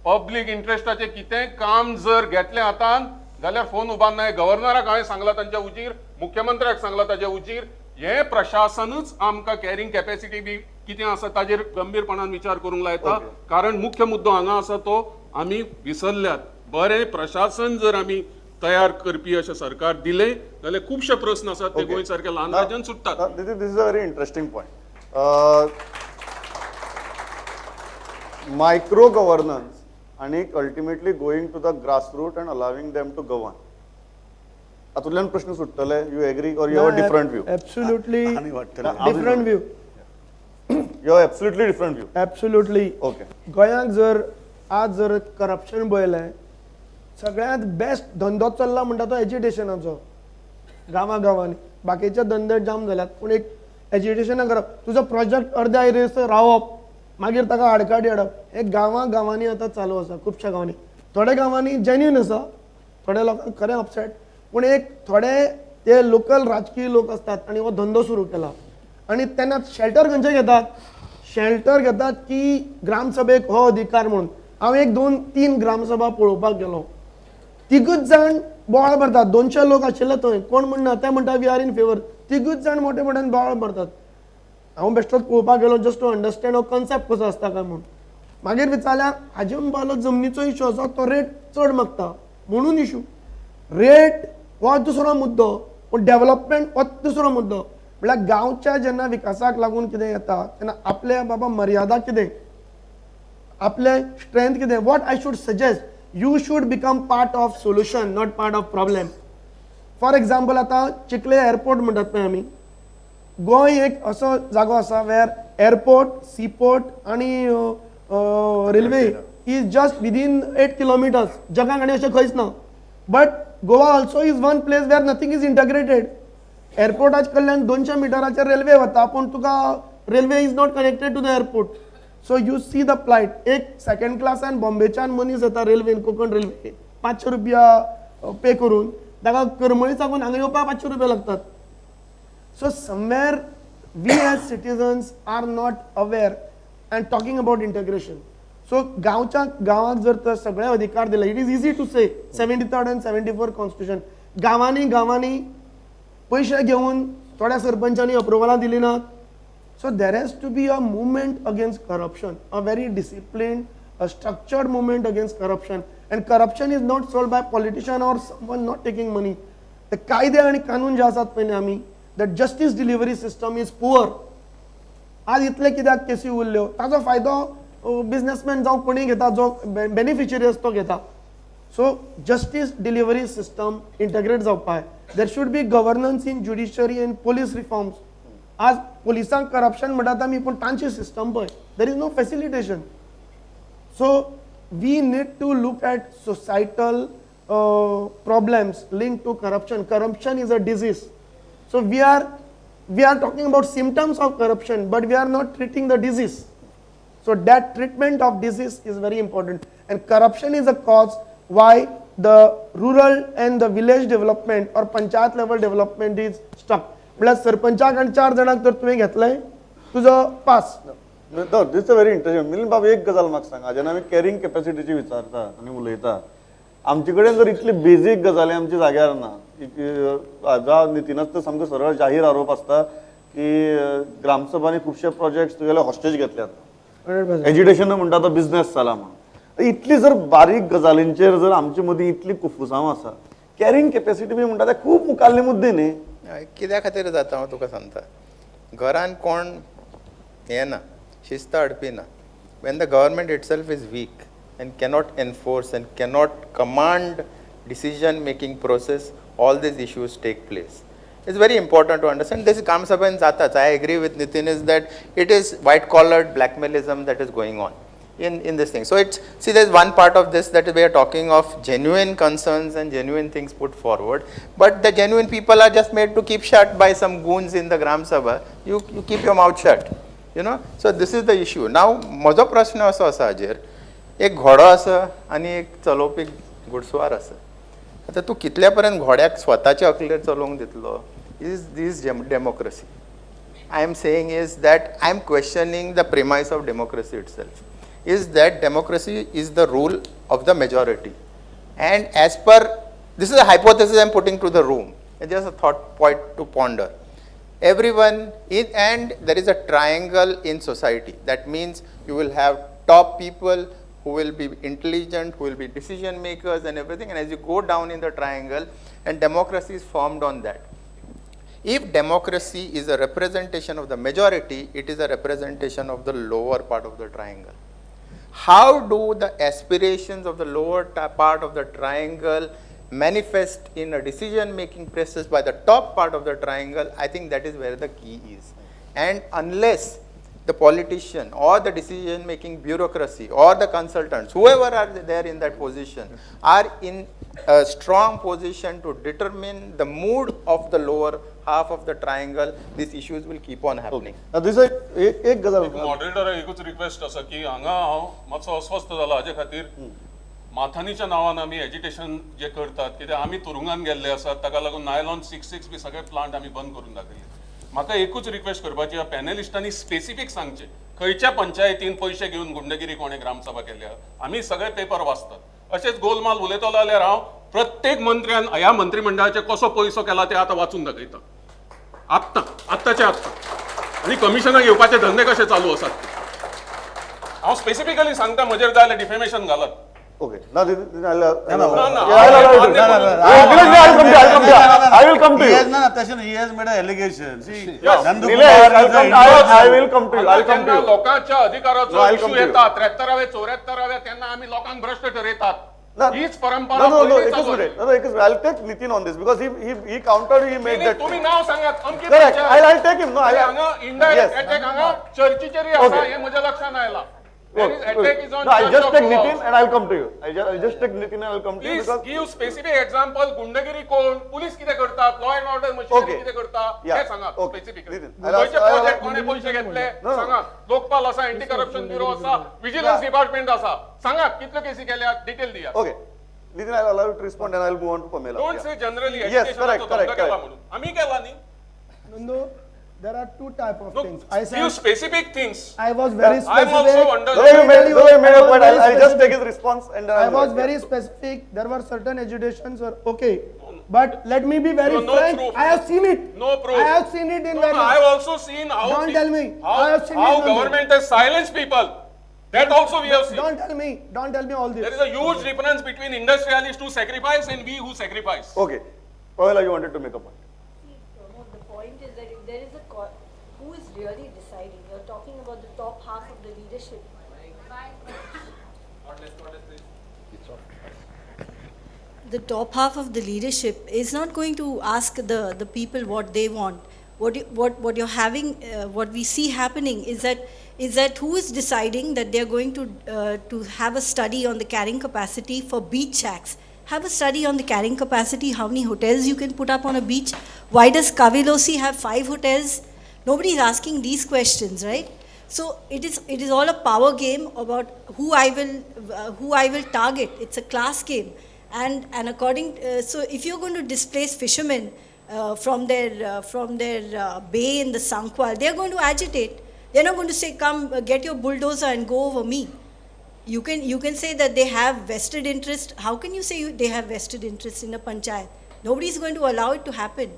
पब्लीक इंट्रस्टाचें कितेंय काम जर घेतलें हातान जाल्यार फोन उबारना. हें गव्हर्नराक हांवें सांगलां तांच्या उजीर, मुख्यमंत्र्याक सांगला ताजे उजीर हे प्रशासनच आमकां कॅरिंग कॅपॅसिटी बी कितें आसा ताजेर गंभीरपणान विचार करूंक लायता. कारण मुख्य मुद्दो हांगा आसा तो आमी विसरल्यात. बरें प्रशासन जर आमी तयार करपी अशें सरकार दिलें जाल्यार खुबशे प्रस्न आसात ते गोंय सारक्या ल्हान राज्यान सुट्टात. This is a very interesting point. Micro governance आनी ultimately going to the grassroot and allowing them to govern, हातूंतल्यान प्रश्न सुट्टले. You agree or you have a different view? Absolutely आनी वाडटलें. Different view. You have absolutely different view. Absolutely. Okay. गोंयांत जर आज जर corruption पळयलें, सगळ्यांत बेस्ट धंदो चल्ला म्हणटा तो एज्युटेशनाचो. गांवां गांवांनी बाकीचे धंदे जाम जाल्यात, पूण एक एज्युटेशना करप, तुजो प्रोजेक्ट अर्द्या आयरेस रावप, मागीर ताका आडकाडी हाडप, हे गांवां गांवांनी आतां चालू आसा. खुबश्या गांवांनी, थोड्या गांवांनी जेन्यून आसा, थोड्या लोकांक खरें अपसेट, पूण एक थोडे ते लोकल राजकीय लोक आसतात आनी हो धंदो सुरू केला. आनी तेन्ना शेल्टर खंयचे घेतात? शेल्टर घेतात की ग्रामसभेक हो अधिकार म्हणून. हांव एक दोन तीन ग्रामसभा पळोवपाक गेलो, तिगूच जाण बोवाळ मारतात. 200 लोक आशिल्ले थंय, कोण म्हणना, ते म्हणटा we are in favour. तिगूच जाण मोठे मोठ्यान बोवाळ मारतात. हांव बेश्टोच पळोवपाक गेलो जस्ट टू अंडरस्टँड हो कॉन्सेप्ट कसो आसता काय म्हूण. मागीर विचारल्यार हाजे म्हणपालो जमनीचो इशू आसा, तो रेट चड मागता म्हणून इशू. रेट हो दुसरो मुद्दो, पूण डेवलपमेंट हो दुसरो मुद्दो. म्हळ्यार गांवच्या जेन्ना विकासाक लागून कितें येता तेन्ना आपले बाबा मर्यादा कितें, आपले स्ट्रेंथ कितें. What I should suggest, you should become part of solution, not part of problem. For example, आतां चिखले एअरपोर्ट म्हणटात पळय आमी, गोंय एक असो जागो आसा वेर एअरपोर्ट, सीपोर्ट आनी railway is just within 8 kilometers. जगाक आनी अशें खंयच ना. But Goa also is one place where nothing is integrated. एअरपोर्टाच्या कडल्यान 200 मिटराचेर रेल्वे वता, पूण तुका railway is not connected to the airport. So you see the plight. एक सेकंड क्लासान बॉम्बेच्यान मनीस येता रेल्वेन, कोंकण रेल्वे, 500 रुपया पे करून ताका करमळी साकून हांगा येवपाक 500 रुपया लागतात. So somewhere we as citizens are not aware and talking about integration. So गांवच्या गांवाक जर तर सगळे अधिकार दिले, it is easy to say 73rd and 74 constitution. गांवांनी गांवांनी पयशे घेवन थोड्या सरपंचांनी अप्रुवलां दिली नात. So there has to be a movement against corruption, a very disciplined, a structured movement against corruption. And corruption is not solved by politician or someone not taking money. ते कायदे आनी कानून जे आसात पळय न्ही आमी, the justice delivery system is poor. आज इतले कित्याक केसी उरल्यो, ताजो फायदो बिजनेसमॅन जावं कोणूय घेता, जो बेनिफिशरी आसा तो घेता. So justice delivery system integrate जावपाक जाय. There should be governance in judiciary and police reforms. आज पुलिसांक करप्शन म्हणटात आमी, पूण तांची सिस्टम पळय, there is no facilitation. So we need to look at societal problems linked to corruption. Corruption is a disease. So we are talking about symptoms of corruption, but we are not treating the disease. So that treatment of disease is very important. And corruption is a cause why the rural and the village development or panchayat level development is stuck. म्हळ्यार सरपंचाक आनी चार जाणांक जर तुवें घेतलें, तुजो pass. No, this a very interesting. Milind बाब, एक गजाल म्हाका सांगा, जेन्ना आमी कॅरिंग कॅपॅसिटीची विचारता आनी उलयता, आमचे कडेन जर इतली बेजीक गजाली आमच्या जाग्यार ना, जावं नितीनाच तर सामको सरळ जाहीर आरोप आसता की ग्रामसभांनी खुबशे प्रोजेक्ट्स तुगेले हॉस्टेज घेतल्यात, एज्युकेशन म्हणटा तो बिझनेस जाला म्हणून. इतली जर बारीक गजालींचेर जर आमचे मदीं इतली कुफुसांव आसा, कॅरिंग कॅपॅसिटी बी म्हणटा ते खूब मुखाल्ले मुद्दे न्ही. हय, कित्या खातीर जाता हांव तुका सांगता. घरान कोण हें ना, शिस्त हाडपी ना. When the government itself is weak and cannot enforce and cannot command decision making process, all these issues take place. It's very important to understand this. ग्रामसभेन जाताच. I agree with Nitin is that it is white collared blackmailism that is going on in this thing. So it's, see, there's one part of this that we are talking of genuine concerns and genuine things put forward, but the genuine people are just made to keep shut by some goons in the Gram Sabha. You keep your mouth shut. So this is the issue. Now, म्हजो प्रश्न असो आसा हाजेर, एक घोडो आसा आनी एक चलोवपी घुडसवार आसा. आतां तूं कितल्या पर्यंत घोड्याक स्वताच्या अकलेर चलोवंक दितलो? Is this democracy? I am saying is that I am questioning the premise of democracy itself. Is that democracy is the rule of the majority. And as per, this is a hypothesis I am putting to the room. It's just a thought point to ponder. Everyone, and there is a triangle in society. That means you will have top people who will be intelligent, who will be decision makers and everything, and as you go down in the triangle, and democracy is formed on that. If democracy is a representation of the majority, it is a representation of the lower part of the triangle. How do the aspirations of the lower part of the triangle manifest in a decision-making process by the top part of the triangle? I think that is where the key is. And unless the politician or the decision-making bureaucracy or the consultants, whoever are there in that position, are in a strong position to determine the mood of the lower half of the triangle, these issues will keep on happening. Now this is एक गजाल. मॉडरेटरा एकूच request आसा की हांगा हांव मातसो अस्वस्थ जाला हाजे खातीर माथानीच्या नांवान आमी एजिटेशन जे करतात, कित्याक आमी तुरुंगान गेल्ले आसात, ताका लागून नायलॉन 6 6 बी सगळे प्लांट आमी बंद करून दाखयले. म्हाका एकूच रिक्वेस्ट करपाची, पॅनलिस्टांनी स्पेसिफीक सांगचें खंयच्या पंचायतीन पयशे घेवन गुंडगिरी कोणें ग्रामसभा केल्या. आमी सगळे पेपर वाचतात. अशेंच गोलमाल उलयतलो जाल्यार हांव प्रत्येक मंत्र्यान ह्या मंत्रिमंडळाचे कसो पयसो केला ते आतां वाचून दाखयता, आत्तां, आत्ताचे आत्तां, आनी कमिशनां घेवपाचे धंदे कशे चालू आसात ते हांव स्पेसिफिकली सांगता. म्हजेर जाय जाल्यार डिफेमेशन घालात. Okay. Now, this, this, I'll, No, no, no, no. Yeah, I'll, I'll, No, no, I'll, no. I'll, I will come to you. He I will come to has, you. no, no, Tashan, he has made an allegation. See, Yes. Nandu Nilesh, Kumar I'll is a come, I will come to you. I'll come to जेन्ना you. लोकांच्या No, अधिकाराचो I'll issue come to you. येता 73व्या 74व्या, तेन्ना आमी लोकांक भ्रश्ट ठरयतात. No, हीच परंपरा No, no, no, पयलीं एकच चालू minute. आशिल्ली. No, no, एकच minute. I'll take Nitin on this because he countered, he made नाही, that. तुम्ही नाव सांगात अमकी Correct. Panchayat. I'll take him. No, I'll. हांगा इनडायरेक्ट Yes. अटॅक हांगा चर्चीचेरय आसा Okay. हें म्हज्या लक्षात आयलां. There is Okay. attack is on No, I'll Church just of take Goa. Nitin and I'll come to you. I'll just take Nitin and I'll come to you please because. Give specific example. गुंडगिरी कोण, police कितें करतात, law and order machinery Okay. कितें करता Yeah. हें सांगात Okay. Specifically. Nitin, I'll ask- खंयचे I'll- project कोणे पयशे घेतले No, no. सांगात. लोकपाल आसा, एंटी करप्शन ब्युरो आसा, विजिलन्स डिपार्टमेंट आसा, सांगात कितल्यो केसी केल्यात, डिटेल दियात. Okay. Nitin, I'll allow you to respond and I'll move on to Pamela. Don't Yeah. Say generally Yes, correct, correct, केला correct. म्हणून आमी केला न्ही. Nando, there are two type of things. I said give specific things. I was very I am also specific. Under Though you made, though you made a I was point, very I'll just specific. take his response and then I I'll was move on. very specific. There were certain agitations were okay, but let me be very No, no frank. proof. I have seen it. No proof. I have seen it in No, no, various. I have also seen how Don't tell me. How, I have seen how it, Nandu. government has silenced people. That also we have seen. Don't tell me. Don't tell me all this. There is a huge difference between industrialists who sacrifice and we who sacrifice. Okay. Pamela, you wanted to make a point. See, Pramod, the point is that if there is a who is really deciding? You're talking about the top half of the leadership. The top half of the leadership is not going to ask the people what they want. What, you, what you're having, what we see happening is that who is deciding that they're going to have a study on the carrying capacity for beach shacks? Have a study on the carrying capacity, how many hotels you can put up on a beach. Why does Cavelossim have 5 hotels? Nobody is asking these questions, right? So it is all a power game about who I will target. It's a class game, and according, so if you're going to displace fishermen from their bay in the Sankwal, they're going to agitate. They're not going to say, come get your bulldozer and go over me. You can say that they have vested interest. How can you say they have vested interest in a panchayat? Nobody is going to allow it to happen.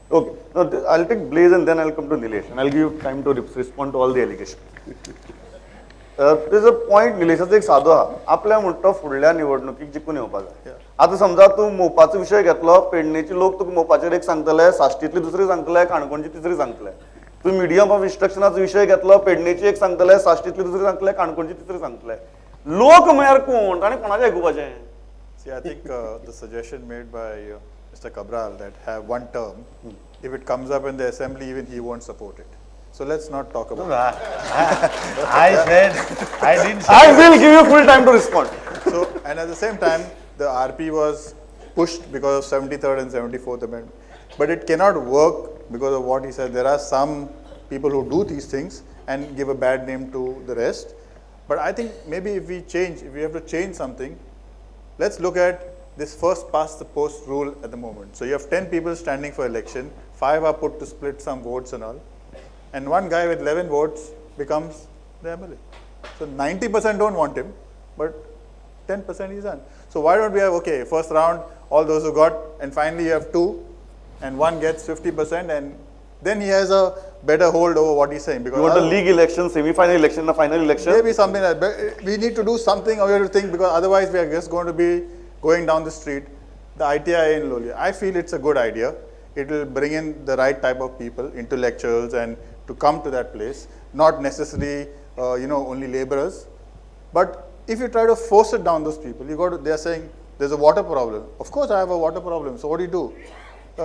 Okay. Now, I'll take Blaze and then I'll come to Nilesh and I'll give you time to respond to all the allegations. There's a point, निलेशाचो एक सादो आहा, आपल्या म्हणटा फुडल्या निवडणुकीक जिखून येवपा जाय. आतां समजा तूं मोपाचो विशय घेतलो, पेडणेचे लोक तुका मोपाचेर एक सांगतले, साश्टींतली दुसरी सांगतले, काणकोणची तिसरी सांगतले. तूं मिडियम ऑफ इन्स्ट्रक्शनाचो विशय घेतलो, पेडणेची एक सांगतले, साश्टींतली दुसरी सांगतले, काणकोणची तिसरी सांगतले. लोक म्हळ्यार कोण आनी कोणाचें आयकुपाचें? See, I think the suggestion made by Mr. Cabral that have one term, if it comes up in the assembly, even he won't support it. So let's not talk about it. I said, I didn't say. I will give you full time to respond. So, and at the same time, the RP was pushed because of 73rd and 74th Amendment. But it cannot work because of what he said. There are some people who do these things and give a bad name to the rest. But I think maybe if we have to change something, let's look at this first past the post rule at the moment. So you have 10 people standing for election, 5 are put to split some votes and all, and one guy with 11 votes becomes the MLA. So 90% don't want him, but 10% is done. So why don't we have, okay, first round, all those who got, and finally you have 2, and one gets 50%, and then he has a better hold over what he's saying. Because You want a league election, semi-final election, a final election? Maybe something like that. We need to do something, or we have to think, because otherwise we are just going to be going down the street. The ITI in Loliem, I feel it's a good idea. It will bring in the right type of people, intellectuals, and to come to that place, not necessarily, only laborers. But if you try to force it down those people, they are saying there's a water problem. Of course I have a water problem, so what do you do?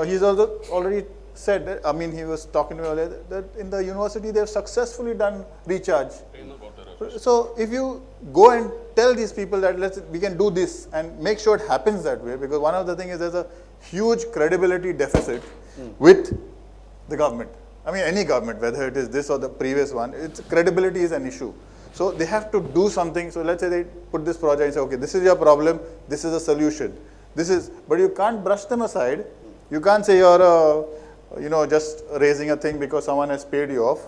He's also already said, that, I mean, he was talking to me earlier, that in the university they have successfully done recharge. So if you go and tell these people that we can do this and make sure it happens that way, because one of the things is there's a huge credibility deficit with the government. I mean, any government, whether it is this or the previous one, it's credibility is an issue. So they have to do something. So let's say they put this project and say, okay, this is your problem, this is a solution. But you can't brush them aside. You can't say you're just raising a thing because someone has paid you off.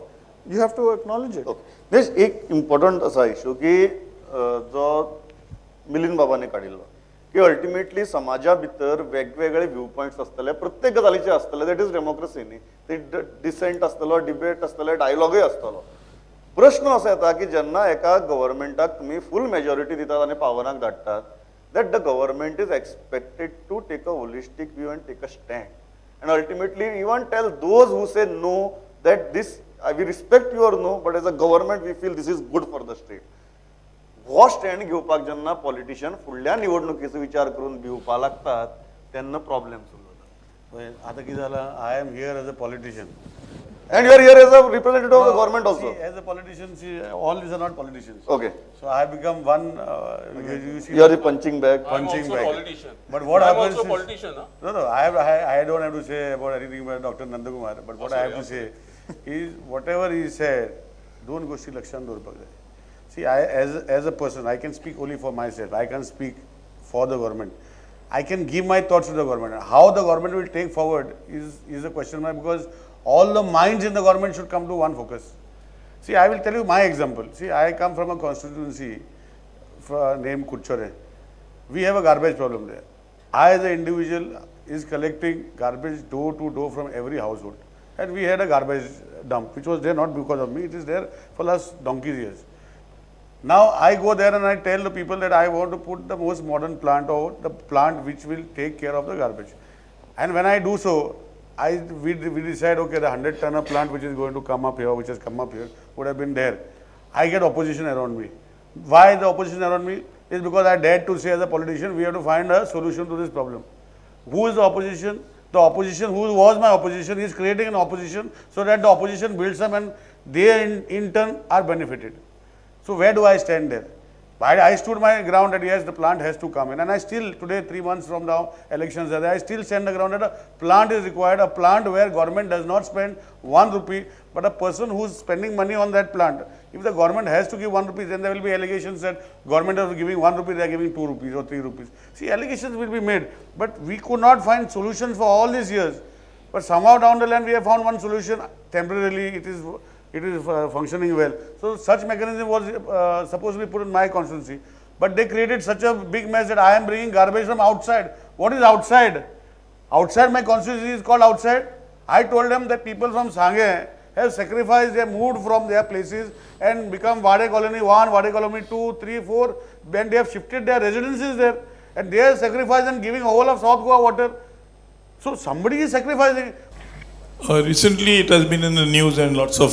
You have to acknowledge it. Okay. There's एक important असा issue की जो मिलिंद बाबांनी काडिल्लो की ultimately समाजा भितर वेगवेगळे व्यू पॉयंट्स आसतले, प्रत्येक गजालीचे आसतले, that is democracy न्ही, ते डिसेंट आसतलो, डिबेट आसतले, डायलॉगूय आसतलो. प्रश्न असो येता की जेन्ना एका गव्हर्मेंटाक तुमी फूल मेजॉरिटी दितात आनी पावराक धाडटात, that the government is expected to take a holistic view and take a stand and ultimately even tell those who say no that this we respect your no, but as a government we feel this is good for the state. हो stand घेवपाक जेन्ना politician फुडल्या निवडणुकीचो विचार करून भिवपाक लागतात तेन्ना problem सुरू जाता. आतां कितें जालां, I am here as a politician. And you are here as a representative of the government also. See, as a politician, see, all these are not politicians. Okay. So I have become one. You see, You are the punching bag. Punching I'm also bag. Politician. But what I'm happens also is, politician, huh? No, no. I don't have to say about anything about Dr. Nandakumar. But what I have to say is, whatever he said, don't go see Lakshan Dorpak. See, I as a person, I can speak only for myself. I can't speak for the government. I can give my thoughts to the government. How the government will take forward is a question mark, because all the minds in the government should come to one focus. See, I will tell you my example. See, I come from a constituency named Curchorem. We have a garbage problem there. I, as an individual, is collecting garbage door to door from every household. And we had a garbage dump, which was there not because of me. It is there for last donkey's years. Now, I go there and I tell the people that I want to put the most modern plant or the plant which will take care of the garbage. And when I do so, we decide, okay, the 100-tonner plant which is going to come up here, which has come up here, would have been there. I get opposition around me. Why the opposition around me? Is because I dared to say as a politician, we have to find a solution to this problem. Who is the opposition? The opposition, who was my opposition, is creating an opposition so that the opposition builds up and they in turn are benefited. So where do I stand there? I stood my ground that yes, the plant has to come in. And I still, today, 3 months from now, elections are there, I still stand the ground that a plant is required, a plant where government does not spend 1 rupee, but a person who is spending money on that plant, if the government has to give 1 rupee, then there will be allegations that government is giving 1 rupee, they are giving 2 rupees or 3 rupees. See, allegations will be made, but we could not find solutions for all these years. But somehow down the line, we have found one solution. Temporarily, it is functioning well. So such mechanism was supposed to be put in my constituency. But they created such a big mess that I am bringing garbage from outside. What is outside? Outside my constituency is called outside. I told them that people from Sange have sacrificed, they have moved from their places and become Wade Colony 1, Wade Colony 2, 3, 4. Then they have shifted their residences there. And they are sacrificing and giving whole of South Goa water. So somebody is sacrificing. Recently, it has been in the news and lots of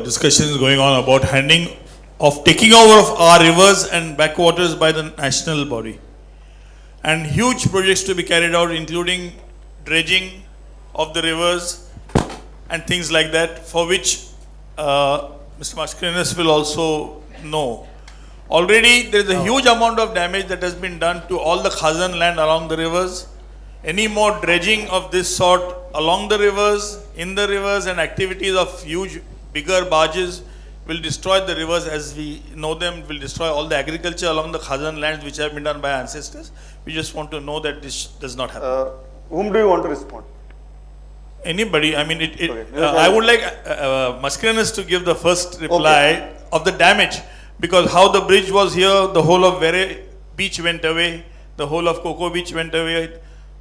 discussions going on about taking over of our rivers and backwaters by the national body. And huge projects to be carried out, including dredging of the rivers and things like that, for which Mr. Mascarenhas will also know. Already, there is a huge amount of damage that has been done to all the Khazan land along the rivers. Any more dredging of this sort along the rivers, in the rivers, and activities of huge, bigger barges will destroy the rivers as we know them, will destroy all the agriculture along the Khazan lands which have been done by our ancestors. We just want to know that this does not happen. Whom do you want to respond? Anybody. I mean, Okay. I would like Mascarenhas to give the first reply of the damage, because how the bridge was here, the whole of Vere beach went away, the whole of Coco Beach went away.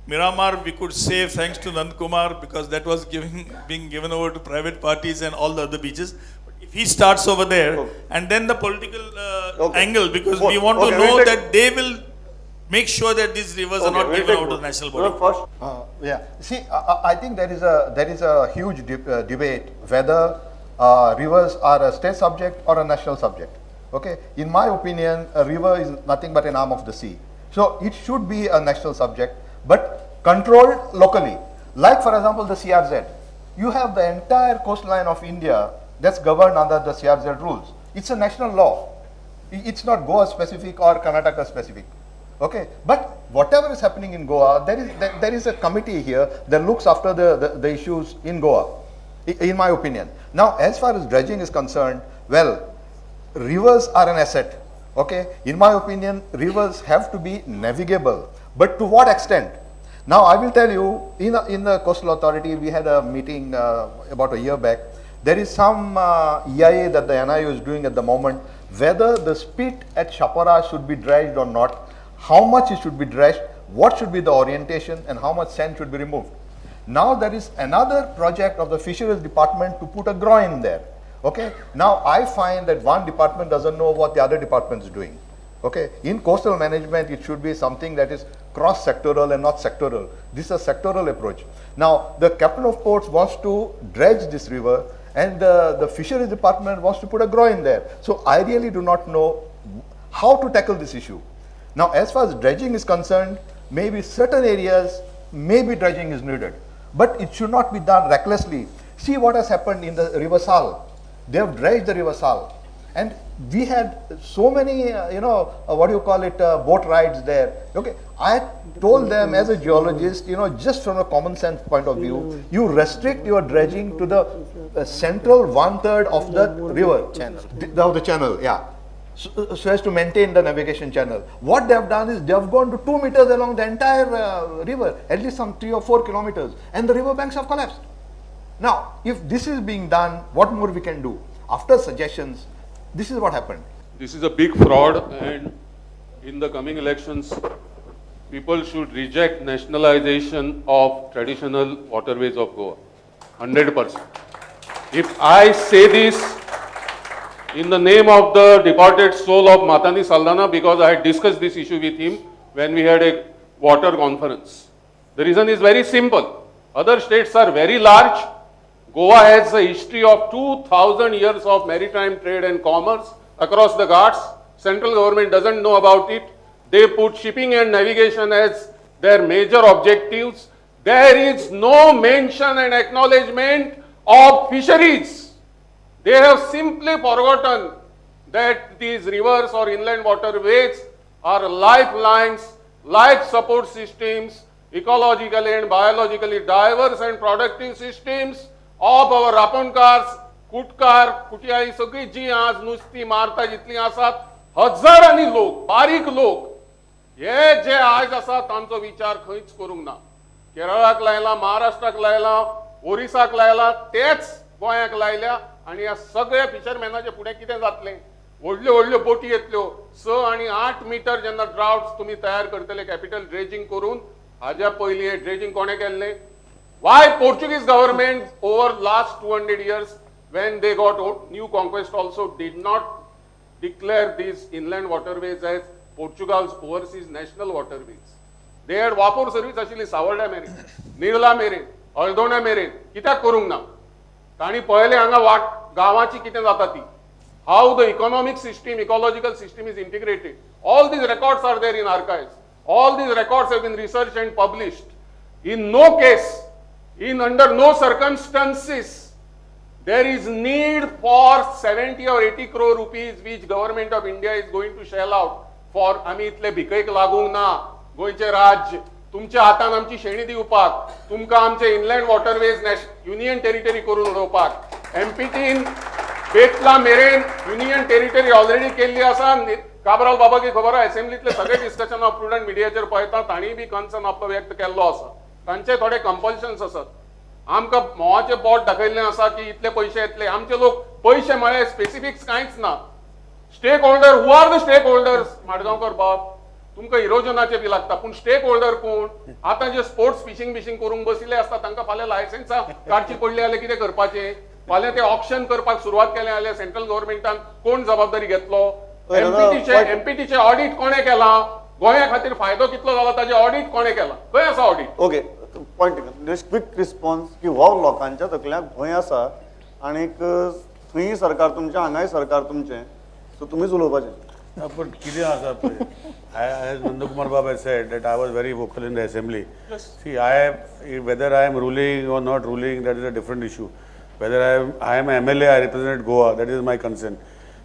Miramar we could save thanks to Nandkumar, because that was being given over to private parties and all the other beaches. But if he starts over there, and then the political angle, because we want to know that they will make sure that these rivers are not given over to the national body. First, yeah. See, I think there is a huge debate whether rivers are a state subject or a national subject. Okay. In my opinion, a river is nothing but an arm of the sea. So it should be a national subject, but controlled locally. Like, for example, the CRZ. You have the entire coastline of India that's governed under the CRZ rules. It's a national law. It's not Goa specific or Karnataka specific. Okay, but whatever is happening in Goa, there is a committee here that looks after the issues in Goa, in my opinion. Now, as far as dredging is concerned, well, rivers are an asset. Okay, in my opinion, rivers have to be navigable, but to what extent? Now, I will tell you, in the Coastal Authority, we had a meeting about a year back. There is some EIA that the NIO is doing at the moment, whether the spit at Chapora should be dredged or not, how much it should be dredged, what should be the orientation, and how much sand should be removed. Now there is another project of the fisheries department to put a groin there. Okay. Now I find that one department doesn't know what the other department is doing. Okay. In coastal management, it should be something that is cross-sectoral and not sectoral. This is a sectoral approach. Now the captain of ports wants to dredge this river, and the fisheries department wants to put a groin there. So I really do not know how to tackle this issue. Now, as far as dredging is concerned, maybe certain areas, maybe dredging is needed, but it should not be done recklessly. See what has happened in the River Sal. They have dredged the River Sal. And we had so many, boat rides there. Okay, I told them as a geologist, just from a common sense point of view, you restrict your dredging to the central 1/3 of the river. Channel. Of the channel, yeah. So as to maintain the navigation channel. What they have done is they have gone to 2 meters along the entire river, at least some 3 or 4 kilometers, and the river banks have collapsed. Now, if this is being done, what more we can do? After suggestions, this is what happened. This is a big fraud, and in the coming elections, people should reject nationalization of traditional waterways of Goa, 100%. If I say this in the name of the departed soul of Matani Saldana, because I had discussed this issue with him when we had a water conference. The reason is very simple. Other states are very large. Goa has a history of 2,000 years of maritime trade and commerce across the Ghats. Central government doesn't know about it. They put shipping and navigation as their major objectives. There is no mention and acknowledgement of fisheries. They have simply forgotten that these rivers or inland waterways are lifelines, life support systems, ecologically and biologically diverse and productive systems of our Raponkars, Kutkar, कुटियाई सगळी जी आज नुस्ती मारता जितली आसात हजारांनी लोक, बारीक लोक, हे जे आज आसा तांचो विचार खंयच करूंक ना. केरळाक लायला, महाराष्ट्राक लायला, ओरिसाक लायला, तेच गोंयाक लायल्या. आनी ह्या सगळ्या फिशरमॅनाचे फुडें कितें जातलें? व्हडल्यो व्हडल्यो बोटी येतल्यो, 6 आणि 8 मिटर जेन्ना ड्राफ्ट तुमी तयार करतले कॅपिटल ड्रेजिंग करून. हाज्या पयलीं हें ड्रेजिंग कोणें केल्लें? Why Portuguese government over last 200 years when they got new conquest also did not declare these inland waterways as Portugal's overseas national waterways. They had वापोर service आशिल्ली सावर्ड्या मेरेन, निर्ला मेरेन, हळदोण्या मेरेन, कित्याक करूंक ना? तांणी पळयलें हांगा वाट गांवाची कितें जाता ती, how the economic system, ecological system is integrated. All these records are there in archives. All these records have been researched and published. In no case, in under no circumstances, there is need for 70 or 80 crore rupees which government of India is going to shell out for. आमी इतले भिकेक लागूंक ना. गोंयचें राज्य तुमच्या हातान आमची शेणी दिवपाक, तुमकां आमचे इनलँड वॉटरवेज युनियन टेरिटरी करून उडोवपाक. एमपीटीन बेतला मेरेन युनियन टेरिटरी ऑलरेडी केल्ली आसा. काब्राल बाबाक खबर आसा, एसेंब्लीतले सगळे डिस्कशन ऑफ प्रुडंट मिडियाचेर पळयता, तांणी बी कन्सर्न आपलो व्यक्त केल्लो आसा. तांचे थोडे कंपल्शन्स आसात. आमकां म्होंवाचें बोट दाखयल्लें आसा की इतले पयशे येतले. आमचे लोक पयशे म्हळ्यार स्पेसिफिक्स कांयच ना. Stakeholder, who are the stakeholders? Madgaonkar बाब, तुमकां इरोजनाचे बी लागता, पूण स्टेक होल्डर कोण? आतां जे स्पोर्ट्स फिशींग बिशींग करूंक बशिल्ले आसता तांकां फाल्यां लायसन्सां काडची पडली जाल्यार कितें करपाचें? फाल्यां ते ऑक्शन करपाक सुरवात केलें जाल्यार सेंट्रल गव्हर्मेंटान कोण जबाबदारी घेतलो? हय, एमपीटीचे एमपीटीचे ऑडिट कोणें केलां? गोंया खातीर फायदो कितलो जाला ताजें ऑडिट कोणें केलां? खंय आसा audit? Okay, point, just quick response की हो लोकांच्या तकल्यांक भंय आसा आणीक थंय सरकार तुमचें, हांगाय सरकार तुमचें, सो तुमीच उलोवपाचें. पूण कितें आसा पळय, as Nandakumar Bab has said that I was very vocal in the assembly. See, I have, whether I am ruling or not ruling, that is a different issue. Whether I am MLA, I represent Goa, that is my concern.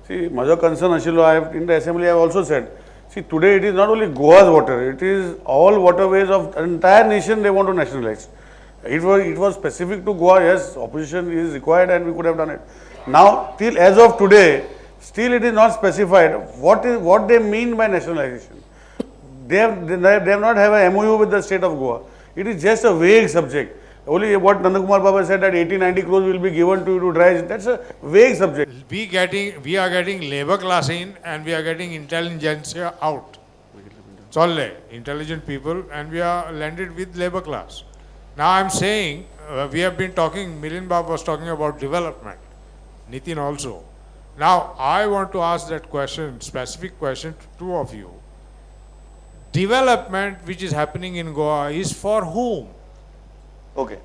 See, म्हजो concern आशिल्लो, I have in the assembly I have also said, see, today it is not only Goa's water, it is all waterways of entire nation they want to nationalize. It was specific to Goa, yes, opposition is required and we could have done it. Now, till as of today, still it is not specified what they mean by nationalization. They have not have a MOU with the state of Goa. It is just a vague subject. Only what Nandakumar Baba said that 80-90 crores will be given to you to dredge, that's a vague subject. We are getting labor class in and we are getting intelligentsia out. Cholle, intelligent people, and we are landed with labor class. Now I am saying, we have been talking, Milind Bab was talking about development, Nitin also. Now I want to ask that question, specific question to two of you. Development which is happening in Goa is for whom? Okay,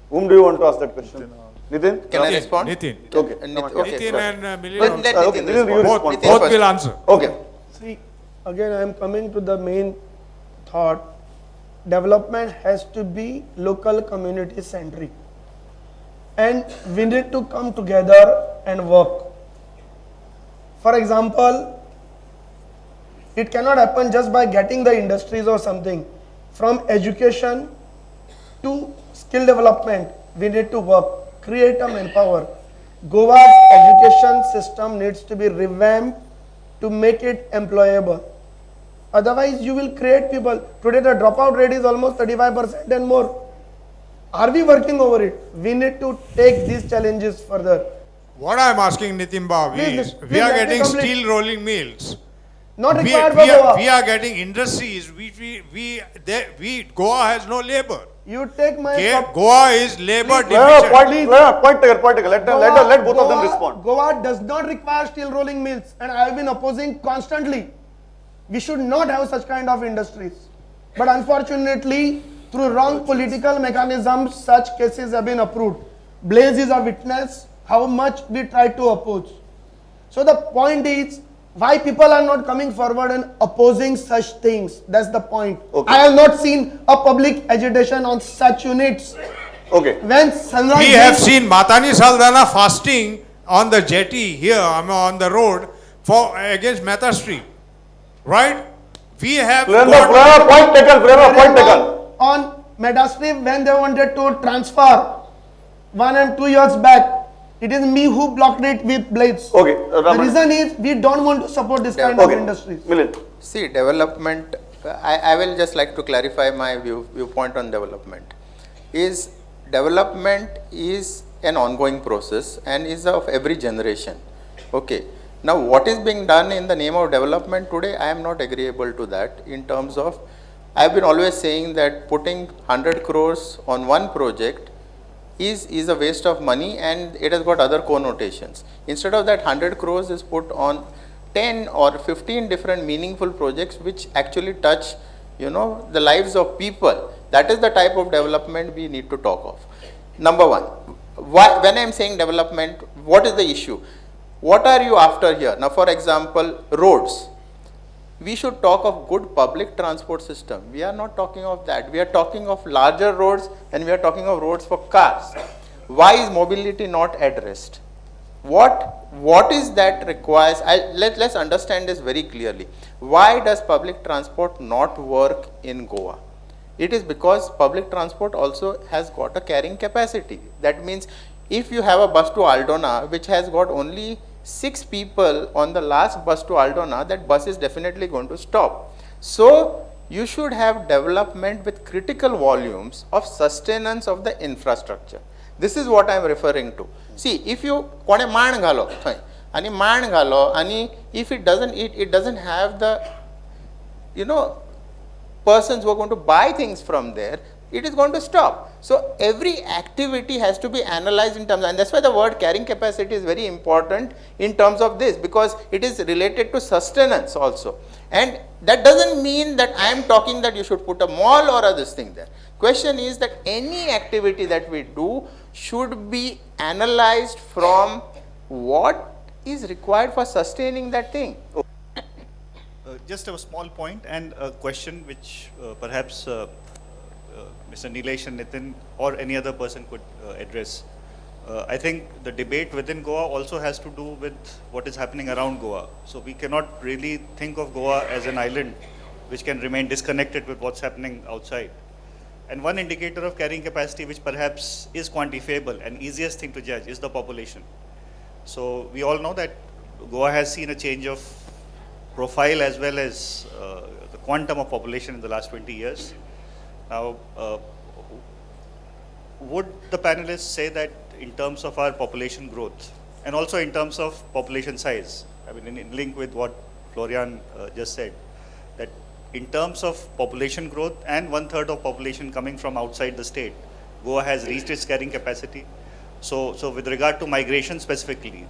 whom do you want to ask that question? Nitin? Can I respond? Nitin. Okay. Okay. Nitin and Milind Let, also. let Okay, Nitin Nitin, you respond. respond. Both, Nitin both first. will answer. Okay. See, again I am coming to the main thought. Development has to be local community centric. And we need to come together and work. For example, it cannot happen just by getting the industries or something. From education to skill development, we need to work, create a manpower. Goa's education system needs to be revamped to make it employable. Otherwise, you will create people. Today, the dropout rate is almost 35% and more. Are we working over it? We need to take these challenges further. What I am asking Nitin Bab Please, is, please we are let me getting complete. steel rolling mills. Not We, required for we, are, Goa. we are getting industries which Goa has no labor. You take my Goa is labor No, no, deficient. point, no, no, point taken, point taken. Let both of them respond. Goa does not require steel rolling mills, and I have been opposing constantly. We should not have such kind of industries. But unfortunately, through wrong political mechanisms, such cases have been approved. Blaze is a witness how much we tried to oppose. So the point is, why people are not coming forward and opposing such things? That's the point. Okay. I have not seen a public agitation on such units. Okay. When Sunrise We have seen Matani Saldana fasting on the jetty here, I mean, on the road for against Mehta Street, right? We have got- Point taken, Prerna, point taken. On Mehta Street, when they wanted to transfer 1 and 2 years back, it is me who blocked it with blades. Okay, The Raman. reason is we don't want to support this kind of Okay. industries. Milind. See, development, I will just like to clarify my viewpoint on development. Is development is an ongoing process and is of every generation. Okay. Now, what is being done in the name of development today, I am not agreeable to that in terms of, I have been always saying that putting 100 crores on one project is a waste of money and it has got other connotations. Instead of that, 100 crores is put on 10 or 15 different meaningful projects which actually touch, you know, the lives of people. That is the type of development we need to talk of. Number one, why, when I am saying development, what is the issue? What are you after here? Now, for example, roads. We should talk of good public transport system. We are not talking of that. We are talking of larger roads and we are talking of roads for cars. Why is mobility not addressed? What is that requires? Let's understand this very clearly. Why does public transport not work in Goa? It is because public transport also has got a carrying capacity. That means if you have a bus to Aldona which has got only 6 people on the last bus to Aldona, that bus is definitely going to stop. So you should have development with critical volumes of sustenance of the infrastructure. This is what I am referring to. See, if you kone maan ghalo thai ani maan ghalo ani if it doesn't it doesn't have the you know, persons who are going to buy things from there, it is going to stop. So every activity has to be analyzed in terms, and that's why the word carrying capacity is very important in terms of this, because it is related to sustenance also. And that doesn't mean that I am talking that you should put a mall or other thing there. Question is that any activity that we do should be analyzed from what is required for sustaining that thing. Just a small point and a question which perhaps Mr. Neilesh and Nitin or any other person could address. I think the debate within Goa also has to do with what is happening around Goa. So we cannot really think of Goa as an island which can remain disconnected with what's happening outside. And one indicator of carrying capacity which perhaps is quantifiable and easiest thing to judge is the population. So we all know that Goa has seen a change of profile as well as the quantum of population in the last 20 years. Now, would the panelists say that in terms of our population growth and also in terms of population size, I mean, in link with what Florijan just said, that in terms of population growth and 1/3 of population coming from outside the state, Goa has reached its carrying capacity. So with regard to migration specifically,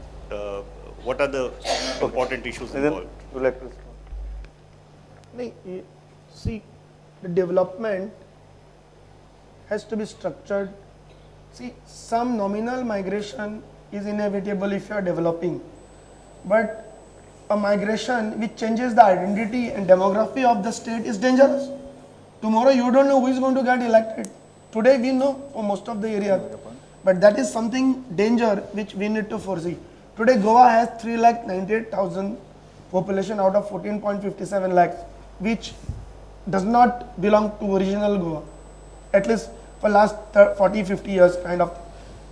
what are the important issues involved? Would like to respond? See, the development has to be structured. See, some nominal migration is inevitable if you are developing, but a migration which changes the identity and demography of the state is dangerous. Tomorrow you don't know who is going to get elected. Today we know for most of the areas, but that is something danger which we need to foresee. Today Goa has 3,98,000 population out of 14.57 lakhs, which does not belong to original Goa, at least for last 40-50 years kind of.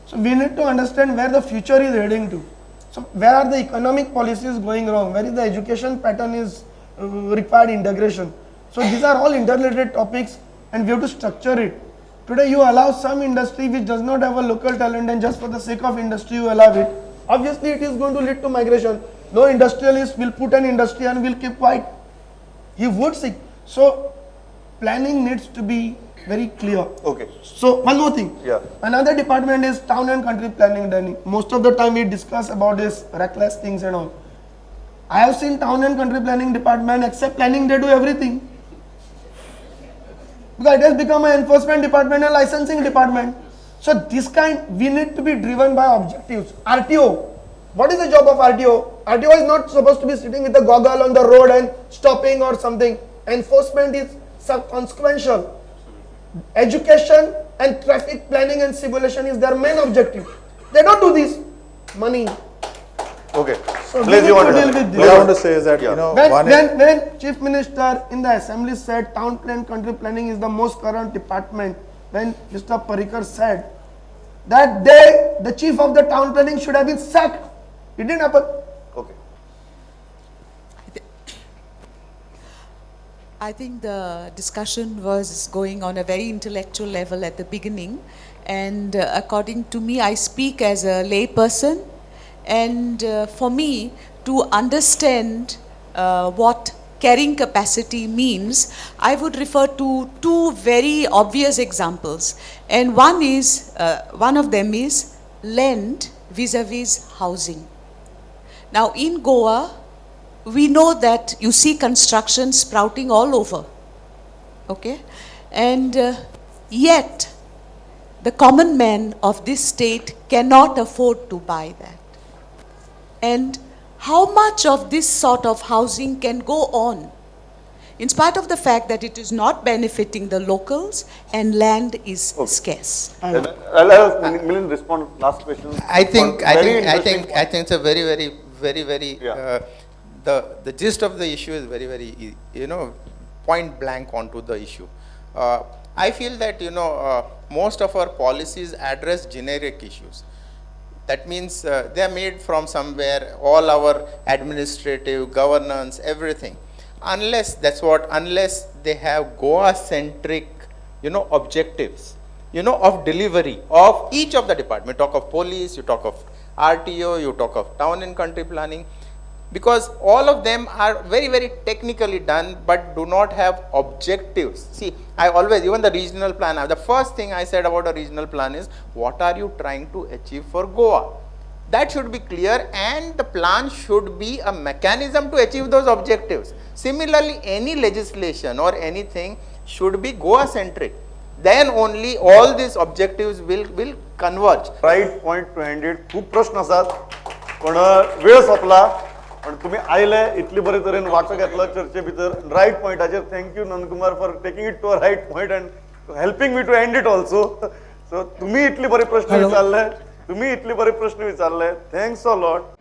So we need to understand where the future is heading to. So where are the economic policies going wrong? Where is the education pattern is required integration? So these are all interrelated topics and we have to structure it. Today you allow some industry which does not have a local talent and just for the sake of industry you allow it. Obviously it is going to lead to migration. No industrialist will put an industry and will keep quiet. He would seek. So planning needs to be very clear. Okay. So one more thing. Yeah. Another department is town and country planning. Danny. Most of the time we discuss about this reckless things and all. I have seen town and country planning department, except planning, they do everything. Because it has become an enforcement department and licensing department. So this kind, we need to be driven by objectives. RTO. What is the job of RTO? RTO is not supposed to be sitting with a goggle on the road and stopping or something. Enforcement is consequential. Education and traffic planning and simulation is their main objective. They don't do this. Money. Okay. So Please, we you need want to to deal with this. What I want to say is that, you know, when Chief Minister in the assembly said town plan, country planning is the most current department, when Mr. Parrikar said that day the chief of the town planning should have been sacked. It didn't happen. Okay. I think the discussion was going on a very intellectual level at the beginning, and according to me, I speak as a lay person, and for me to understand what carrying capacity means, I would refer to two very obvious examples, and one is one of them is land vis-a-vis housing. Now in Goa, we know that you see construction sprouting all over, okay? And yet, the common man of this state cannot afford to buy that. And how much of this sort of housing can go on, in spite of the fact that it is not benefiting the locals and land is scarce? I'll have Milind respond last question. I think it's a very, very, very, very, yeah. The gist of the issue is very, very, you know, point blank onto the issue. I feel that, you know, most of our policies address generic issues. That means they are made from somewhere, all our administrative, governance, everything. Unless, that's what, unless they have Goa-centric, you know, objectives, you know, of delivery of each of the department. You talk of police, you talk of RTO, you talk of town and country planning. Because all of them are very, very technically done, but do not have objectives. See, I always, even the regional plan, the first thing I said about a regional plan is, what are you trying to achieve for Goa? That should be clear, and the plan should be a mechanism to achieve those objectives. Similarly, any legislation or anything should be Goa centric. Then only all these objectives will converge. Right point to end it. खूब प्रश्न आसात पण वेळ सोंपला, पण तुमी आयले इतले बरे तरेन वांटो घेतलो चर्चे भितर. रायट पॉयंटाचेर thank you Nandkumar for taking it to a right point and helping me to end it also. So तुमी इतले बरे प्रश्न विचारले, तुमी इतले बरे प्रश्न विचारले, thanks a lot.